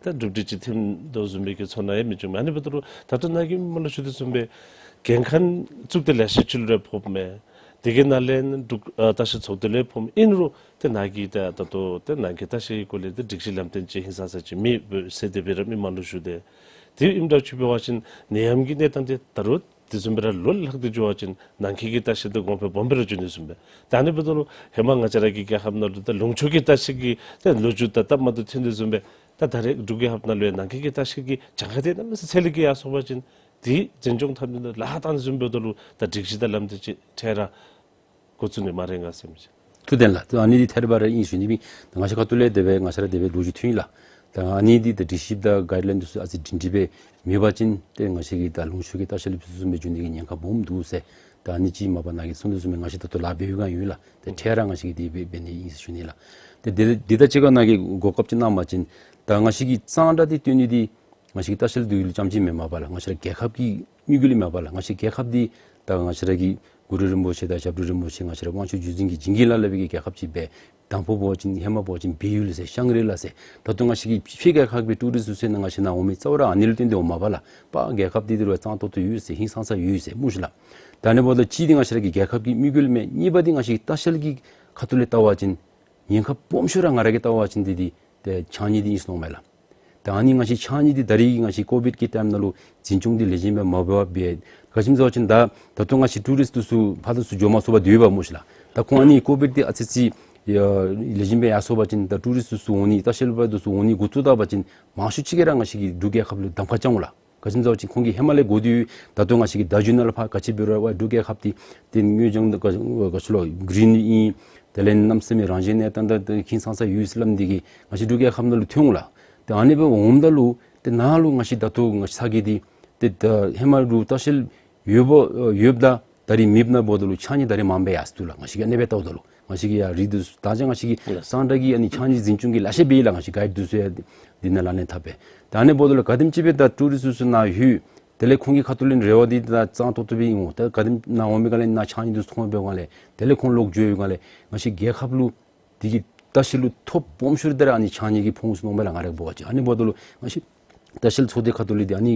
ད་གྲུབ་འབྲས་ཅིག་ཐོན་དོ་བཟུམ་སྦེ་གི་ཚོར་སྣང་ཡང་མི་བྱུང་མས། ཨ་ནི་འབདཝ་ད་ལུ་ད་ལྟོ་ནཱ་གིས་མི་མང་ལུ་ཞུ་དོ་བཟུམ་སྦེ་འགན་ཁག་བཙུགས་ཏེ་ལེ་ཤ་ཅིག་ལུ་ར་ཕོགཔ་མས། དེ་གི་ནང་ལས་འབྲུག་ཨ་ལྟ་བཤལ་ཚོགས་སྡེ་ལུ་ཕོགཔ་ཨིན་རུང་ཏེ་ནཱ་གིས་ད་ད་ལྟོ་ཏེ་ནང་འཁོད་ལྟ་བཤལ་གྱི་སྐོར་ལས་ཏེ་སྒྲིག་གཞི་ལམ་སྟོན་ཅིག་ཧིང་སངས་ས་ཅིག་མེད་ཟེར་དེ་སྦེ་ར་མི་མང་ལུ་ཞུ་དེས། དེ་ཨིནམ་འདྲཝ་ཅིག་འབད་བ་ཅིན་ནད་ཡམས་ཀྱི་གནས་སྟངས་འདི་ད་རུང་དེ་བཟུམ་སྦེ་ར་ལོ་ལྷག་སྟེ་འགྱོ་བ་ཅིན་ནང་འཁོད་ཀྱི་ལྟ་བཤལ་འདི་གོང་འཕེལ་སྦོམ་སྦེ་ར་འགྱོ་ནི་བཟུམ་སྦེ། ད་ཨ་ནི་འབདཝ་ད་ལུ་ཧེ་མ་ང་བཅས་ར་གི་རྒྱལ་ཁབ་ནང་ལུ་ད་ལུང་ཕྱོགས་ཀྱི་ལྟ་བཤལ་གྱི་ད་ལོ་རྒྱུས་ད་སྟབས་མ་བདེཝ་ཐོན་དོ་བཟུམ་སྦེ། ད་ད་རེས་འབྲུག་རྒྱལ་ཁབ་ནང་ལུ་ཡང་ནང་འཁོད་ཀྱི་ལྟ་བཤལ་གྱི་གྱངས་ཁ་འདི་གནམ་མེད་ས་མེད་ཚད་ལས་བརྒལ་ཡར་སོང་པ་ཅིན་དེ་འཛིན་སྐྱོང་འཐབ་ནི་ལཱ་ཁག་བཏང་ནི་བཟུམ་འབདཝ་ད་ལུ་ད་སྒྲིག་གཞི་དང་ལམ་སྟོན་ཅིག་འཕྲལ་ར་འགོ་བཙུགས་ནི་སྨ་རེ་ང་ཟེར་མི་ཅིག། ཐུབ་བསྟན་ལགས། ད་ཨ་ནི་འདི་ཐད་རི་བ་རི་ཨིན་ཞུ་ནི་སྦེ་ང་བཅས་ཁ་ཐུག་ལས་དེ་སྦེ་ང་བཅས་ར་དེ་སྦེ་ལོ་རྒྱུས་ཐོན་ཡི་ལགས། ད་ཨ་ནི་འདི་ད་སྒྲིག་གཞི་དང་གཱའིཌ་ལའིན་འདི་ཚུ་ཨ་ཙི་སྒྲིང་སྒྲི་སྦེ་མེད་པ་ཅིན་ཏེ་ང་བཅས་ཀྱི་ད་ལུང་ཕྱོགས་ཀྱི་ལྟ་བཤལ་ལུ་ཕྱོགས་བཟུམ་སྦེ་འགྱོ་ནི་གི་ཉེན་ཁ་སྦོམ་འདུག་ཟེར། ད་ཨ་ནི་ཅིག་མ་པ་ནཱ་གིས་གསུངས་དོ་བཟུམ་སྦེ་ང་བཅས་ད་ལྟོ་ལཱ་འབད་བའི་སྒང་ཡོད་ལགས། ཏེ་འཕྲལ་ར་ང་བཅས་ཀྱིས་དེ་སྦེ་འབད་ནི་ཨིན་ཟེར་ཞུ་ནི་ལགས། ཏེ་དེ་དེ་དང་གཅིག་ཁར་ནཱ་གིས་གོ་སྐབས་ཅིག་གནང་པ་ཅིན་ད་ང་བཅས་ཀྱིས་གཙང་སྦྲ་འདི་སྟོན་ནི་འདི་ང་བཅས་ཀྱི་ལྟ་བཤལ་འདི་ལུ་རྐྱངམ་ཅིག་མེན་མས་པ་ལགས། ང་བཅས་ར་རྒྱལ་ཁབ་ཀྱི་དམིགས་ཡུལ་ཨིན་མས་པ་ལགས། ང་བཅས་རྒྱལ་ཁབ་འདི་ད་ང་བཅས་ར་གི་གུ་རུ་རིན་པོ་ཆེ་དང་ཞབས་དྲུང་རིན་པོ་ཆེ་ང་བཅས་ར་དབང་ཕྱུག་བརྒྱུད་འཛིན་གྱི་བྱིན་གྱིས་བརླབས་པའི་གི་རྒྱལ་ཁབ་ཅིག་སྦེ། དང་ཕུ་འབད་བ་ཅིན་ཧེ་མ་འབད་བ་ཅིན་བལ་ཡུལ་ཟེར་ཤང་རི་ལ་ཟེར། ད་ལྟོ་ང་བཅས་ཀྱི་ཕྱི་རྒྱལ་ཁབ་ཀྱི་ཊུ་རིསཊ་ཚུ་ནཱ་ང་བཅས་ནཱ་འོང་མི་རྩ་བ་ར་ཨ་ནི་ལུ་བརྟེན་ཏེ་འོངམ་མས་པ་ལགས། པ་རྒྱལ་ཁབ་འདི་འདི་རུ་གཙང་ཏོག་ཏོ་ཡོད་ཟེར་ཧིང་སངས་ས་ཡོད་ཟེར་སྨོ་ཤིག་ལགས། ད་ཨ་ནི་འབདཝ་ད་གཅིག་འདི་ང་བཅས་ར་གི་རྒྱལ་ཁབ་ཀྱི་དམིགས་ཡུལ་མས། གཉིས་པ་འདི་ང་བཅས་ཀྱི་ལྟ་བཤལ་གྱི་ཁ་ཐུག་ལས་བལྟ་བ་ཅིན་ཉེན་ཁ་སྦོམ་ཤོས་ར་ང་ར་གིས་བལྟ་བ་ཅིན་འདི་འདི་ཏེ་ཕྱགས་སྙིགས་འདི་ཨིན་ཟེར་མནོཝ་མས་ལགས། ད་ཨ་ནི་ང་བཅས་ཕྱགས་སྙིགས་འདི་ད་རིས་ང་བཅས་ཀོ་བིཌ་ཀྱི་ཊའིམ་ནང་ལུ་འཛིན་སྐྱོང་འདི་ལེགས་ཤོམ་སྦེ་མ་འབད་བར་སྦེ་ག་ཅི་སྨོ་ཟེར་བ་ཅིན་ད་ད་ལྟོ་ང་བཅས་ཊུ་རིསཊ་འདི་ཚུ་ཕར་འདི་ཚུ་འགྱོ་མ་ཚུགས་པར་སྡོད་པས་སྨོ་ཤིག་ལགས། ད་ཁོང་ཨ་ནི་ཀོ་བིཌ་འདི་ཨ་ཙི་ཅིག་ཡ་ལེགས་ཤོམ་སྦེ་ཡར་སོང་པ་ཅིན་ད་ཊུ་རིསཊ་འདི་ཚུ་འོང་ནི་ལྟ་བཤལ་པ་འདི་ཚུ་འོང་ནི་འགོ་བཙུགས་ད་པ་ཅིན་མང་ཤོས་ཅིག་གིས་ར་ང་བཅས་ཀྱི་འབྲུག་རྒྱལ་ཁབ་ལུ་གདམ་ཁ་རྐྱབ་འོང་ལགས། ག་ཅི་སྨོ་ཟེར་བ་ཅིན་ཁོང་གིས་ཧེ་མ་ལས་གོ་སྟེ་ཡོད། ད་ལྟོ་ང་བཅས་ཀྱིས་བརྡ་བརྒྱུད་ནང་ལུ་ཕར་ག་ཅི་འབད་རུང་ཝའི་འབྲུག་རྒྱལ་ཁབ་འདི་ཏེ་དངོས་བྱུང་ག་ཅི་ལོ་གྲིན་ཨིན། དེ་ལས་གནམ་མེད་ས་མེད་རང་བཞིན་གནས་སྟངས་དང་ཁྱིམ་ཚང་ས་ཡོད་ཟེར་སླབ་ནི་འདི་གིས་ང་བཅས་འབྲུག་རྒྱལ་ཁབ་ནང་ལུ་ཐོན་འོང་ལགས། ཏེ་ཨ་ནི་སྦེ་འོངམ་ད་ལུ་ཏེ་ནཱ་ལུ་ང་བཅས་ད་ལྟོ་ང་བཅས་ཚ་གྱང་འདི་ཏེ་ད་ཧེ་མ་ལུ་ལྟ་བཤལ་ཡོདཔ་ཡོདཔ་དང་ད་རིས་མེདཔ་ནང་འབདཝ་ད་ལུ་ཕྱགས་སྙིགས་ད་རིས་མངམ་སྦེ་ཡར་སོང་འདུག་ལགས། ང་བཅས་ཀྱིས་ཨ་ནི་སྦེ་བལྟཝ་ད་ལུ་ང་བཅས་ཀྱིས་ཡར་རིགས་འདི་ཚུ་ད་ཅི་ང་བཅས་ཀྱིས་ལགས། གཙང་སྦྲ་གི་ཨ་ནི་ཕྱགས་སྙིགས་འཛིན་སྐྱོང་གི་ལེ་ཤ་འབད་ཡི་ལགས། ང་བཅས་གའིཌ་འདི་ཚུ་ཡང་འདི་ནང་ལག་ལེན་འཐབ་སྦེ། ད་ཨ་ནི་འབདཝ་ད་ལུ་ག་དེམ་ཅིག་སྦེ་ད་ཊུ་རིསཊ་འདི་ཚུ་ནཱ་ལྷོད། དེ་ལས་ཁོང་གི་ཁ་ཐུག་ལས་རེ་བ་འདི་ད་གཙང་ཏོག་ཏོ་སྦེ་ཨིན་འོང་། ད་ག་དེམ་ནཱ་འོང་པའི་སྒང་ལས་ནཱ་ཕྱགས་སྙིགས་འདི་ཚུ་མཐོང་པའི་སྒང་ལས་དེ་ལས་ཁོང་ལོག་འགྱོ་བའི་སྒང་ལས་ང་བཅས་རྒྱལ་ཁབ་ལུ་འདི་གིས་ལྟ་བཤལ་ལུ་ཐོ་སྦོམ་ཤོས་ར་ད་ར་ཨ་ནི་ཕྱགས་སྙིགས་ཀྱིས་ཕོག་འོང་ཟེར་མནོཝ་མས་ལགས། ང་ར་འབད་བ་ཅིན་ཨ་ནི་འབདཝ་ད་ལུ་ང་བཅས་ལྟ་བཤལ་ཚོགས་སྡེ་ཁ་ཐུག་ལས་འདི་ཨ་ནི་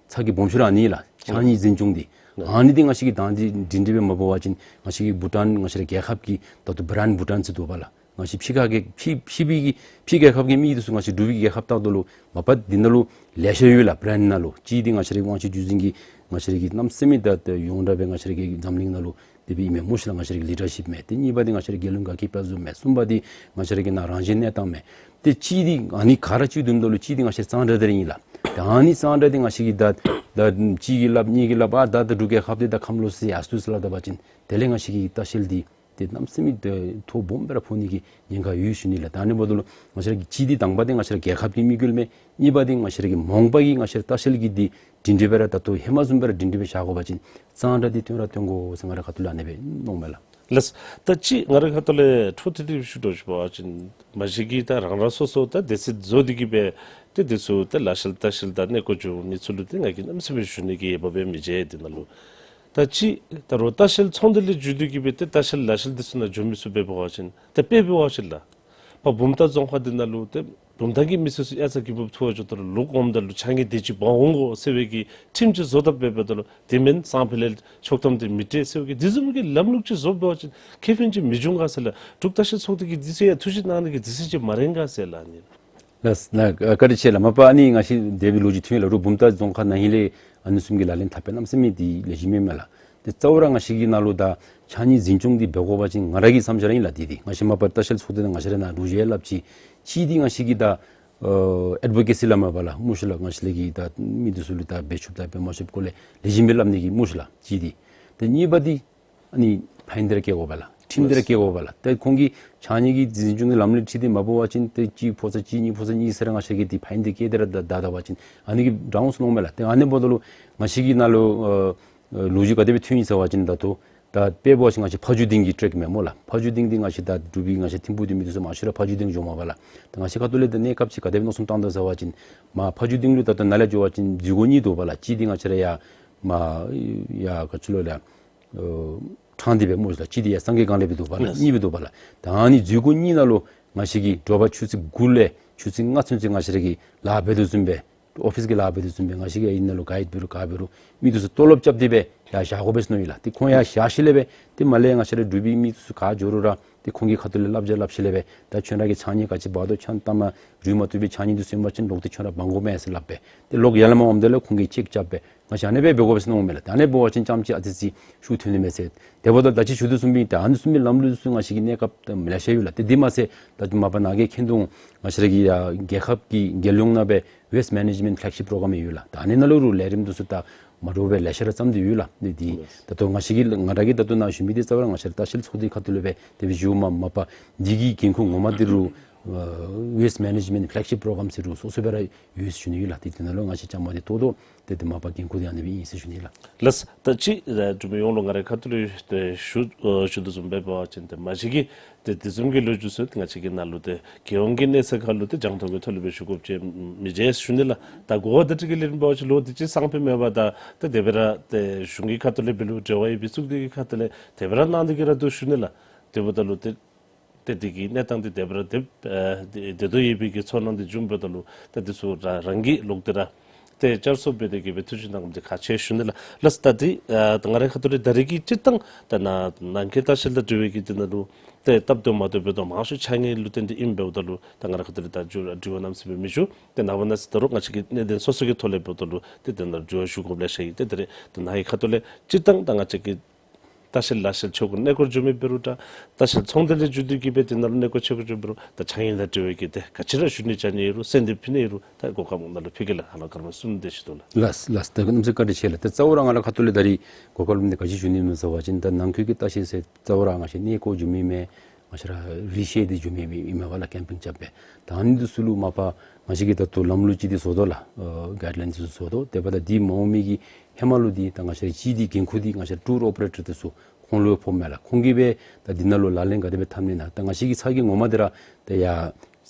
ཚ་གྱང་སྦོམ་ཤོས་ར་ཨ་ནི་ལགས། ཕྱགས་སྙིགས་འཛིན་སྐྱོང་འདི་ཨ་ནི་འདི་ང་བཅས་ཀྱིས་ད་འདི་སྒྲིང་སྒྲི་སྦེ་མ་འབད་བ་ཅིན་ང་བཅས་ཀྱི་བྷུ་ཊཱན་ང་བཅས་ར་རྒྱལ་ཁབ་ཀྱི་ད་ལྟོ་བྷི་རེནཌ་བྷུ་ཊཱན་ཟེར་འདུག་པ་ལགས། ང་བཅས་ཕྱི་ཁ་གི་ཕྱི་ཕྱི་པའི་གི་ཕྱི་རྒྱལ་ཁབ་ཀྱི་མི་འདི་ཚུ་ང་བཅས་འབྲུག་པའི་རྒྱལ་ཁབ་ལྟཝ་ད་ལུ་མ་པ་འདི་ནང་ལུ་ལེ་ཤ་ཡོད་ལགས། བྷི་རེནཌ་ནང་ལུ་གཅིག་འདི་ང་བཅས་ར་གི་དབང་ཕྱུག་བརྒྱུད་འཛིན་གྱི་ང་བཅས་ར་གི་གནམ་མེད་ས་མེད་ད་ད་ཡོངས་གྲགས་སྦེ་ང་བཅས་ར་གི་འཛམ་གླིང་ནང་ལུ་དེ་སྦེ་ཨིན་མས་སྨོ་ཤིག་ལགས། ང་བཅས་ར་གི་ལི་ཌར་ཤིཔ་མས། ཏེ་གཉིས་པ་འདི་ང་བཅས་ར་གི་རྒྱལ་ཡོངས་དགའ་སྐྱིད་དཔལ་འཛོམས་མས། གསུམ་པ་འདི་ང་བཅས་ར་གི་ནཱ་རང་བཞིན་གནས་སྟངས་མས། ཏེ་གཅིག་འདི་ཨ་ནི་ག་ར་གཅིག་བསྡོམས་ད་ལུ་གཅིག་འདི་ང་བཅས་ར་གཙང་སྦྲ་འདི་ར་ཨིན་ལགས། ད་ཨ་ནི་གཙང་སྦྲ་འདི་ང་བཅས་ཀྱིས་ད་ད་གཅིག་གིས་སླབ་གཉིས་ཀྱིས་སླབ་ཨ་ད་ད་འབྲུག་རྒྱལ་ཁབ་འདི་ད་ཁམས་ལོག་སི་ཡར་སོང་ཟེར་སླབ་ད་པ་ཅིན་དེ་ལས་ང་བཅས་ཀྱི་ལྟ་བཤལ་འདི་ཏེ་གནམ་མེད་ས་མེད་ཏེ་ཐོ་སྦོམ་སྦེ་ར་ཕོག་ནི་གི་ཉེན་ཁ་ཡོད་ཞུ་ནི་ལགས། ད་ཨ་ནི་འབདཝ་ད་ལུ་ང་བཅས་ར་གི་གཅིག་འདི་དང་པ་འདི་ང་བཅས་ར་རྒྱལ་ཁབ་ཀྱི་དམིགས་ཡུལ་མས། གཉིས་པ་འདི་ང་བཅས་ར་གི་མོང་པ་གི་ང་བཅས་ར་ལྟ་བཤལ་གྱི་འདི་སྒྲིང་སྒྲི་སྦེ་ར་ད་ལྟོ་ཧེ་མ་བཟུམ་སྦེ་ར་སྒྲིང་སྒྲི་སྦེ་བཞག་དགོ་པ་ཅིན་གཙང་སྦྲ་འདི་སྟོན་ར་སྟོན་དགོ་ཟེར་ང་རའི་ཁ་ཐུག་ལས་ཨ་ནི་སྦེ་མནོཝ་མས་ལགས། ལགས། ད་ཅི་ང་རའི་ཁ་ཐུག་ལས་འཕྲོ་མཐུད་དེ་ཞུ་དོ་ཞུ་བ་ཅིན་མ་གཞི་གི་ད་རང་རང་སོ་སོ་ད་སྡེ་ཚན་བཟོ་སྟེ་གི་སྦེ་ཏེ་འདི་ཚུ་ད་ལ་བཤལ་ལྟ་བཤལ་ད་གནས་སྐོར་འགྱོ་མི་ཚུ་ལུ་ཏེ་ང་གིས་གནམ་མེད་ས་མེད་ཞུ་ནི་གི་ཡོདཔ་སྦེ་མི་མཇལ། འདི་ནང་ལུ་ད་ཅི་ད་རུང་ལྟ་བཤལ་ཚོང་སྡེ་ལས་བརྒྱུད་དེ་གི་སྦེ་ཏེ་ལྟ་བཤལ་ལ་བཤལ་འདི་ཚུ་ནང་འགྱོ་མི་ཚུ་སྦེ་འབད་བ་ཅིན་ད་དཔེ་འབད་བ་ཅིན་ལགས། ཕར་བུམ་ཐང་རྫོང་ཁག་འདི་ནང་ལུ་ཏེ་བུམ་ཐང་གི་མི་སེར་ཚུ་དབྱར་རྩྭ་དགུན་འབུབ་འཐུ་བར་འགྱོཝ་ད་ལུ་ལོག་འོངམ་ད་ལུ་ཕྱགས་སྙིགས་དེ་ཅིག་འབག་འོང་དགོ་ཟེར་བའི་གི་ཁྲིམས་ཅིག་བཟོ་བཏབ་སྦེ་འབདཝ་ད་ལུ་དེ་མེན་སང་ཕོད་ལས་ཆོག་ཐམ་དེ་མི་སྤྲོད་ཟེར་བའི་གི་དེ་བཟུམ་གྱི་ལམ་ལུགས་ཅིག་བཟོ་འབད་བ་ཅིན་ཁེ་ཕན་ཅིག་མི་འབྱུང་ག་ཟེར་ལགས། འབྲུག་ལྟ་བཤལ་ཚོགས་སྡེ་གིས་དུས་ཚོད་ཡང་ཐུགས་བཞེད་གནང་ནི་གི་དུས་ཚོད་ཅིག་མ་རན་ག་ཟེར་ལགས། ཨ་ནི་ལགས། ལགས་བཀའ་དྲིན་ཆེ་ལགས། མ་པ་ཨ་ནི་ང་བཅས་དེ་སྦེ་ལོ་རྒྱུས་ཐོན་ཡི་ལགས། རུང་བུམ་ཐང་རྫོང་ཁག་ནང་ཧེ་ལས་ཨ་ནི་བཟུམ་གྱི་ལག་ལེན་འཐབ་སྦེ་གནམ་མེད་ས་མེད་འདི་ལེགས་ཤོམ་མས་ལགས། ཏེ་རྩ་བ་ར་ང་བཅས་ཀྱི་ནང་ལུ་ད་ཕྱགས་སྙིགས་འཛིན་སྐྱོང་འདི་འབད་དགོ་པ་ཅིན་ང་ར་གི་བསམ་འཆར་ཨིན་ལགས། འདི་འདི་ང་བཅས་མ་པ་ལྟ་བཤལ་ཚོགས་སྡེ་ནང་ང་བཅས་ར་ནཱ་ལུ་ཡང་སླབ་ཅི། གཅིག་འདི་ང་བཅས་ཀྱིས་ད་ཨེཌ་བོ་ཀེ་སི་སླབ་མས་པ་ལགས་སྨོ་ཤིག་ལགས། ང་བཅས་ཀྱིས་ད་མི་འདི་ཚུ་ལུ་ད་འབད་ཆོགཔ་དང་འབད་མ་ཆོགཔ་སྐོར་ལས་ལེགས་ཤོམ་སྦེ་སླབ་ནི་གི་སྨོ་ཤིག་ལགས། གཅིག་འདི། ཏེ་གཉིས་པ་འདི་ཨ་ནི་ཕ་ཡིན་འདི་ར་བཀལ་དགོ་པས་ལགས། ཁྲིམས་འདི་ར་བཀལ་དགོ་པས་ལགས། ཏེ་ཁོང་གིས་ཕྱགས་སྙིགས་ཀྱི་འཛིན་སྐྱོང་གི་ལམ་ལུགས་ཁྲིམས་འདི་མ་འབད་བ་ཅིན་ཏེ་གཅིག་ཕོག་ཚར་གཅིག་གཉིས་ཕོག་ཚར་གཉིས་ཟེར་ར་ང་བཅས་ཀྱིས་འདི་ཕ་ཡིན་འདི་བཀལ་ཏེ་ར་ད་ད་ད་པ་ཅིན་ཨ་ནི་གིས་འདྲཝ་འོང་ཟེར་མནོཝ་མས་ལགས། ཏེ་ཨ་ནི་འབདཝ་ད་ལུ་ང་བཅས་ཀྱི་ནང་ལུ་ཨ་ཨ་ལོ་རྒྱུས་ག་དེ་སྦེ་ཐོན་ཡི་ཟེར་བ་ཅིན་ད་ལྟོ་ད་དཔེ་འབད་བ་ཅིན་ང་བཅས་ཕ་ཇོ་སྡིངས་ཀྱི་ཊེཀ་མས་སྨོ་ལགས། ཕ་ཇོ་སྡིངས་འདི་ང་བཅས་ད་འབྲུག་པའི་ང་བཅས་ཐིམ་ཕུག་འདི་མི་འདི་ཚུ་མང་ཤོས་ར་ཕ་ཇོ་སྡིངས་འགྱོཝ་མས་པ་ལགས། ད་ང་བཅས་ཁ་ཐུག་ལས་ད་གནས་སྐབས་ཅིག་ག་དེ་སྦེ་མནོ་བསམ་བཏང་དོ་ཟེར་བ་ཅིན་མར་ཕ་ཇོ་སྡིངས་ལུ་ད་ལྟོ་ནཱ་ལས་འགྱོ་བ་ཅིན་འཛུལ་སྒོ་གཉིས་འདུག་པ་ལགས། གཅིག་འདི་ང་བཅས་ར་ཡར་མར་ཡར་ག་ཅི་ལོ་ལགས། ཨ་ཕྲང་སྟེ་སྦེ་སྨོ་ལགས། གཅིག་འདི་ཡར་སངས་རྒྱས་སྒང་ལས་སྦེ་འདུག་པ་ལགས། ལགས། གཉིས་སྦེ་འདུག་པ་ལགས། ད་ཨ་ནི་འཛུལ་སྒོ་གཉིས་ནང་ལུ་ང་བཅས་ཀྱིས་དྲོ་པ་ཆུ་ཚོད་དགུ་ལས་ཆུ་ཚོད་ལྔ་ཚུན་ཚོད་ང་བཅས་ར་གིས་ལཱ་འབད་དོ་བཟུམ་སྦེ་ཨོ་ཕིས་ཀྱི་ལཱ་འབད་དོ་བཟུམ་སྦེ་ང་བཅས་ཀྱིས་ཨ་ནི་ནང་ལུ་གཱའིཌ་འབད་རུང་ག་འབད་རུང་མི་འདི་ཚུ་ཏོ་ལོབ་རྐྱབ་སྟེ་སྦེ་ཡར་བཞག་དགོ་པས་ཟེར་མནོ་ཡི་ལགས། ཏེ་ཁོང་ཡར་བཞག་ཞིནམ་ལས་སྦེ་ཏེ་མར་ལས་ང་བཅས་ར་འབྲུག་པའི་མི་འདི་ཚུ་ག་འགྱོ་རུང་ར་ཏེ་ཁོང་གི་ཁ་ཐུག་ལས་བསླབ་བྱ་སླབ་ཞིནམ་ལས་སྦེ་ད་ཁྱོད་ར་གི་ཕྱགས་སྙིགས་ག་ཅི་འབག་དོ་ཁྱོད་ལྟ་མ་རུལ་མ་བཏུབ་པའི་ཕྱགས་སྙིགས་འདི་ཚུ་ཨིན་པ་ཅིན་ལོག་སྟེ་ཁྱོད་ར་འབག་དགོ་མས་ཟེར་སླབ་སྦེ། ཏེ་ལོག་ཡར་ལས་མར་འོངམ་ད་ལུ་ཁོང་གིས་ཅེཀ་རྐྱབ་སྦེ་ང་བཅས་ཨ་ནི་སྦེ་འབད་དགོ་པས་ཟེར་མནོཝ་མས་ལགས། ཏེ་ཨ་ནི་འབད་བ་ཅིན་རྐྱངམ་ཅིག་ཨ་ཙི་ཅིག་ཤུགས་ཐོན་ནི་མས་ཟེར། དེ་འབདཝ་ད་ད་ཅི་ཞུ་དོ་བཟུམ་སྦེ་ད་ཨ་ནི་བཟུམ་མའི་ལམ་ལུགས་ཚུ་ང་བཅས་ཀྱི་གནས་སྐབས་ད་ལེ་ཤ་ཡོད་ལགས། ཏེ་འདི་མ་ཚད་ད་ཅི་མ་པ་ནཱ་གིས་མཁྱེན་འདུག། ང་བཅས་ར་གི་ཡར་རྒྱལ་ཁབ་ཀྱི་རྒྱལ་ཡོངས་ནང་སྦེ་Waste Management Flagship Program ཡོད་ལགས། ད་ཨ་ནི་ནང་ལུ་རུང་ལས་རིམ་འདི་ཚུ་ད་མ་འདྲཝ་སྦེ་ལེ་ཤ་ར་བརྩམས་ཏེ་ཡོད་ལགས། ཏེ་འདི་ལགས། ད་ལྟོ་ང་བཅས་ཀྱིས་ང་ར་གིས་ད་ལྟོ་ནཱ་ཞུ་མི་འདི་རྩ་བ་ར་ང་བཅས་ར་ལྟ་བཤལ་ཚོགས་སྡེ་ཁ་ཐུག་ལས་སྦེ་དེ་སྦེ་ཞུཝ་མས། མ་པ་འདི་གི་འགན་ཁུར་ངོ་མ་འདི་རུང་ཨ་Waste Management Flagship Program ཟེར་རུང་སོ་སོ་སྦེ་ར་ཡོད་ཟེར་ཞུ་ནི་ཡོད་ལགས། ཏེ་འདི་ནང་ལུ་ང་བཅས་བཅའ་མར་འདི་གཏོགས་དོ། ཏེ་འདི་མ་པ་འགན་ཁུར་འདི་ཨ་ནི་སྦེ་ཨིན་ཟེར་ཞུ་ནི་ལགས། ལགས། ད་ཅི་ཨ་འབྲུག་མི་ཡོངས་ལུ་ང་རའི་ཁ་ཐུག་ལས་ཏེ་ཞུ་ཨ་ཞུ་དོ་བཟུམ་སྦེ་འབད་བ་ཅིན་ཏེ་མ་གཞི་གི་ཏེ་དེ་བཟུམ་གྱི་ལོ་རྒྱུས་ཚུ་ཏེ་ང་བཅས་ཀྱི་ནང་ལུ་ཏེ་རྒྱལ་ཡོངས་ཀྱི་གནས་ཚད་ཁར་ལུ་ཏེ་རྒྱང་མཐོང་གི་ཐོག་ལས་སྦེ་ཞུ་དགོཔ་ཅིག་མི་མཇལ་ཟེར་ཞུ་ནི་ལགས། ད་གོ་བ་བརྡ་སྤྲོད་ཀྱི་ལས་རིམ་འབད་བ་ཅིན་ལོག་སྟེ་ཅིག་སང་ཕོད་མེད་པར་ད་ཏེ་དེ་སྦེ་ར་ཏེ་གཞུང་གི་ཁ་ཐུག་ལས་འབད་རུང་འབྲེལ་བ་ཡོད་པའི་ཚོགས་སྡེ་གི་ཁ་ཐུག་ལས་དེ་སྦེ་ར་གནང་སྟེ་གི་ར་འདུག་ཞུ་ནི་ལགས། དེ་འབདཝ་ད་ལུ་ཏེ་ཏེ་དེ་གི་གནས་སྟངས་འདི་དེ་སྦེ་ར་ཏེ་ཨ་ཏེ་དེ་ལྟོ་ཡོད་པའི་གི་ཚོར་སྣང་འདི་བྱུངམ་ད་ལུ་ཏེ་འདི་ཚུ་ར་རང་གིས་ལོག་སྟེ་ར་ ཏེ་བཅར་གསོ་འབད་དེ་གི་སྦེ་ཐུགས་ཞིབ་གནང་དགོཔ་འདི་ཁག་ཆེ་ཞུ་ནི་ལགས། ལགས་ད་འདི་ཨ་ད་ང་རའི་ཁ་ཐུག་ལས་ད་རེས་ཀྱི་སྤྱིར་བཏང་ད་ནང་ནང་འཁོད་ལྟ་བཤལ་དང་འབྲེལ་བའི་གི་འདི་ནང་ལུ་ཏེ་སྟབས་བདེཝ་མ་བདེཝ་འབདཝ་ད་མང་ཤོས་ཕྱགས་སྙིགས་ལུ་བརྟེན་ཏེ་ཨིནམ་འབདཝ་ད་ལུ་ད་ང་རའི་ཁ་ཐུག་ལས་ད་འགྱུར་དྲི་བ་གནམ་མེད་ས་མེད་མི་ཞུ། ཏེ་ནངས་པ་གནངས་ཚེ་ད་རུང་ང་བཅས་ཀྱི་གནད་དོན་སོ་སོ་གི་ཐོག་ལས་འབདཝ་ད་ལུ་ཏེ་དེ་ནང་དྲི་བ་ཞུ་དགོཔ་ལེ་ཤ་ཡོད། ཏེ་ད་རེས་ད་ནཱ་གི་ཁ་ཐུག་ལས་སྤྱིར་བཏང་ད་ང་བཅས་ཀྱི་ལྟ་བཤལ་ལཱ་བཤལ་ཆོས་སྐོར་གནས་སྐོར་འགྱོ་མི་འབད་རུང་འདྲ། ལྟ་བཤལ་ཚོང་སྡེ་ལས་འགྱོ་སྟེ་གི་སྦེ་དེ་ནང་ལུ་གནས་སྐོར་ཆོས་སྐོར་འགྱོ་འབད་རུང་ད་ཕྱགས་སྙིགས་དང་འབྲེལ་བའི་གི་ཏེ་ག་ཅི་ར་ཞུ་ནི་བཅར་ནི་ཡོད་རུང་གསན་ཏེ་ཕུལ་ནི་ཡོད་རུང་ད་གོ་སྐབས་ནཱ་ལུ་ཕུལ་གེ་ལགས། ཧ་ལམ་སྐར་མ་གསུམ་དེ་ཅིག་འདུག་ལགས། ལགས་ལགས། ད་གནམ་མེད་ས་མེད་བཀའ་དྲིན་ཆེ་ལགས། ད་རྩ་བ་ར་ང་རའི་ཁ་ཐུག་ལས་ད་རེས་གོ་སྐབས་ལུ་འདི་ག་ཅི་ཞུ་ནི་སྨོ་ཟེར་བ་ཅིན་ད་ནང་འཁོད་ཀྱི་ལྟ་བཤལ་ཟེར་རྩ་བ་ར་ང་བཅས་གནས་སྐོར་འགྱོ་མི་མེན། ང་བཅས་ར་རི་བཤལ་ཏེ་འགྱོ་མི་མེན་ཨིན་མས་པ་ལགས། ཀེམ་པིང་རྐྱབ་སྦེ། ད་ཨ་ནི་འདི་ཚུ་ལུ་མ་པ་ང་བཅས་ཀྱིས་ད་ལྟོ་ལམ་ལུགས་ཅིག་འདི་བཟོ་དོ་ལགས། ཨ་གའིཌ་ལའིན་འདི་ཚུ་བཟོ་དོ། དེ་འབདཝ་ད་འདི་མ་འོང་མི་གི་ཧེ་མ་ལུ་འདི་ད་ང་བཅས་ར་གཅིག་འདི་འགན་ཁུར་འདི་ང་བཅས་ར་ཊུར་ཨོ་པ་རེ་ཊར་འདི་ཚུ་ཁོང་ལུ་ཕོགཔ་མས་ལགས། ཁོང་གིས་སྦེ་ད་འདི་ནང་ལུ་ལག་ལེན་ག་དེ་སྦེ་འཐབ་ནི་ཨིན་ན། ད་ང་བཅས་ཀྱི་ཚ་གྱང་ངོ་མ་འདི་ར་ད་ཡ་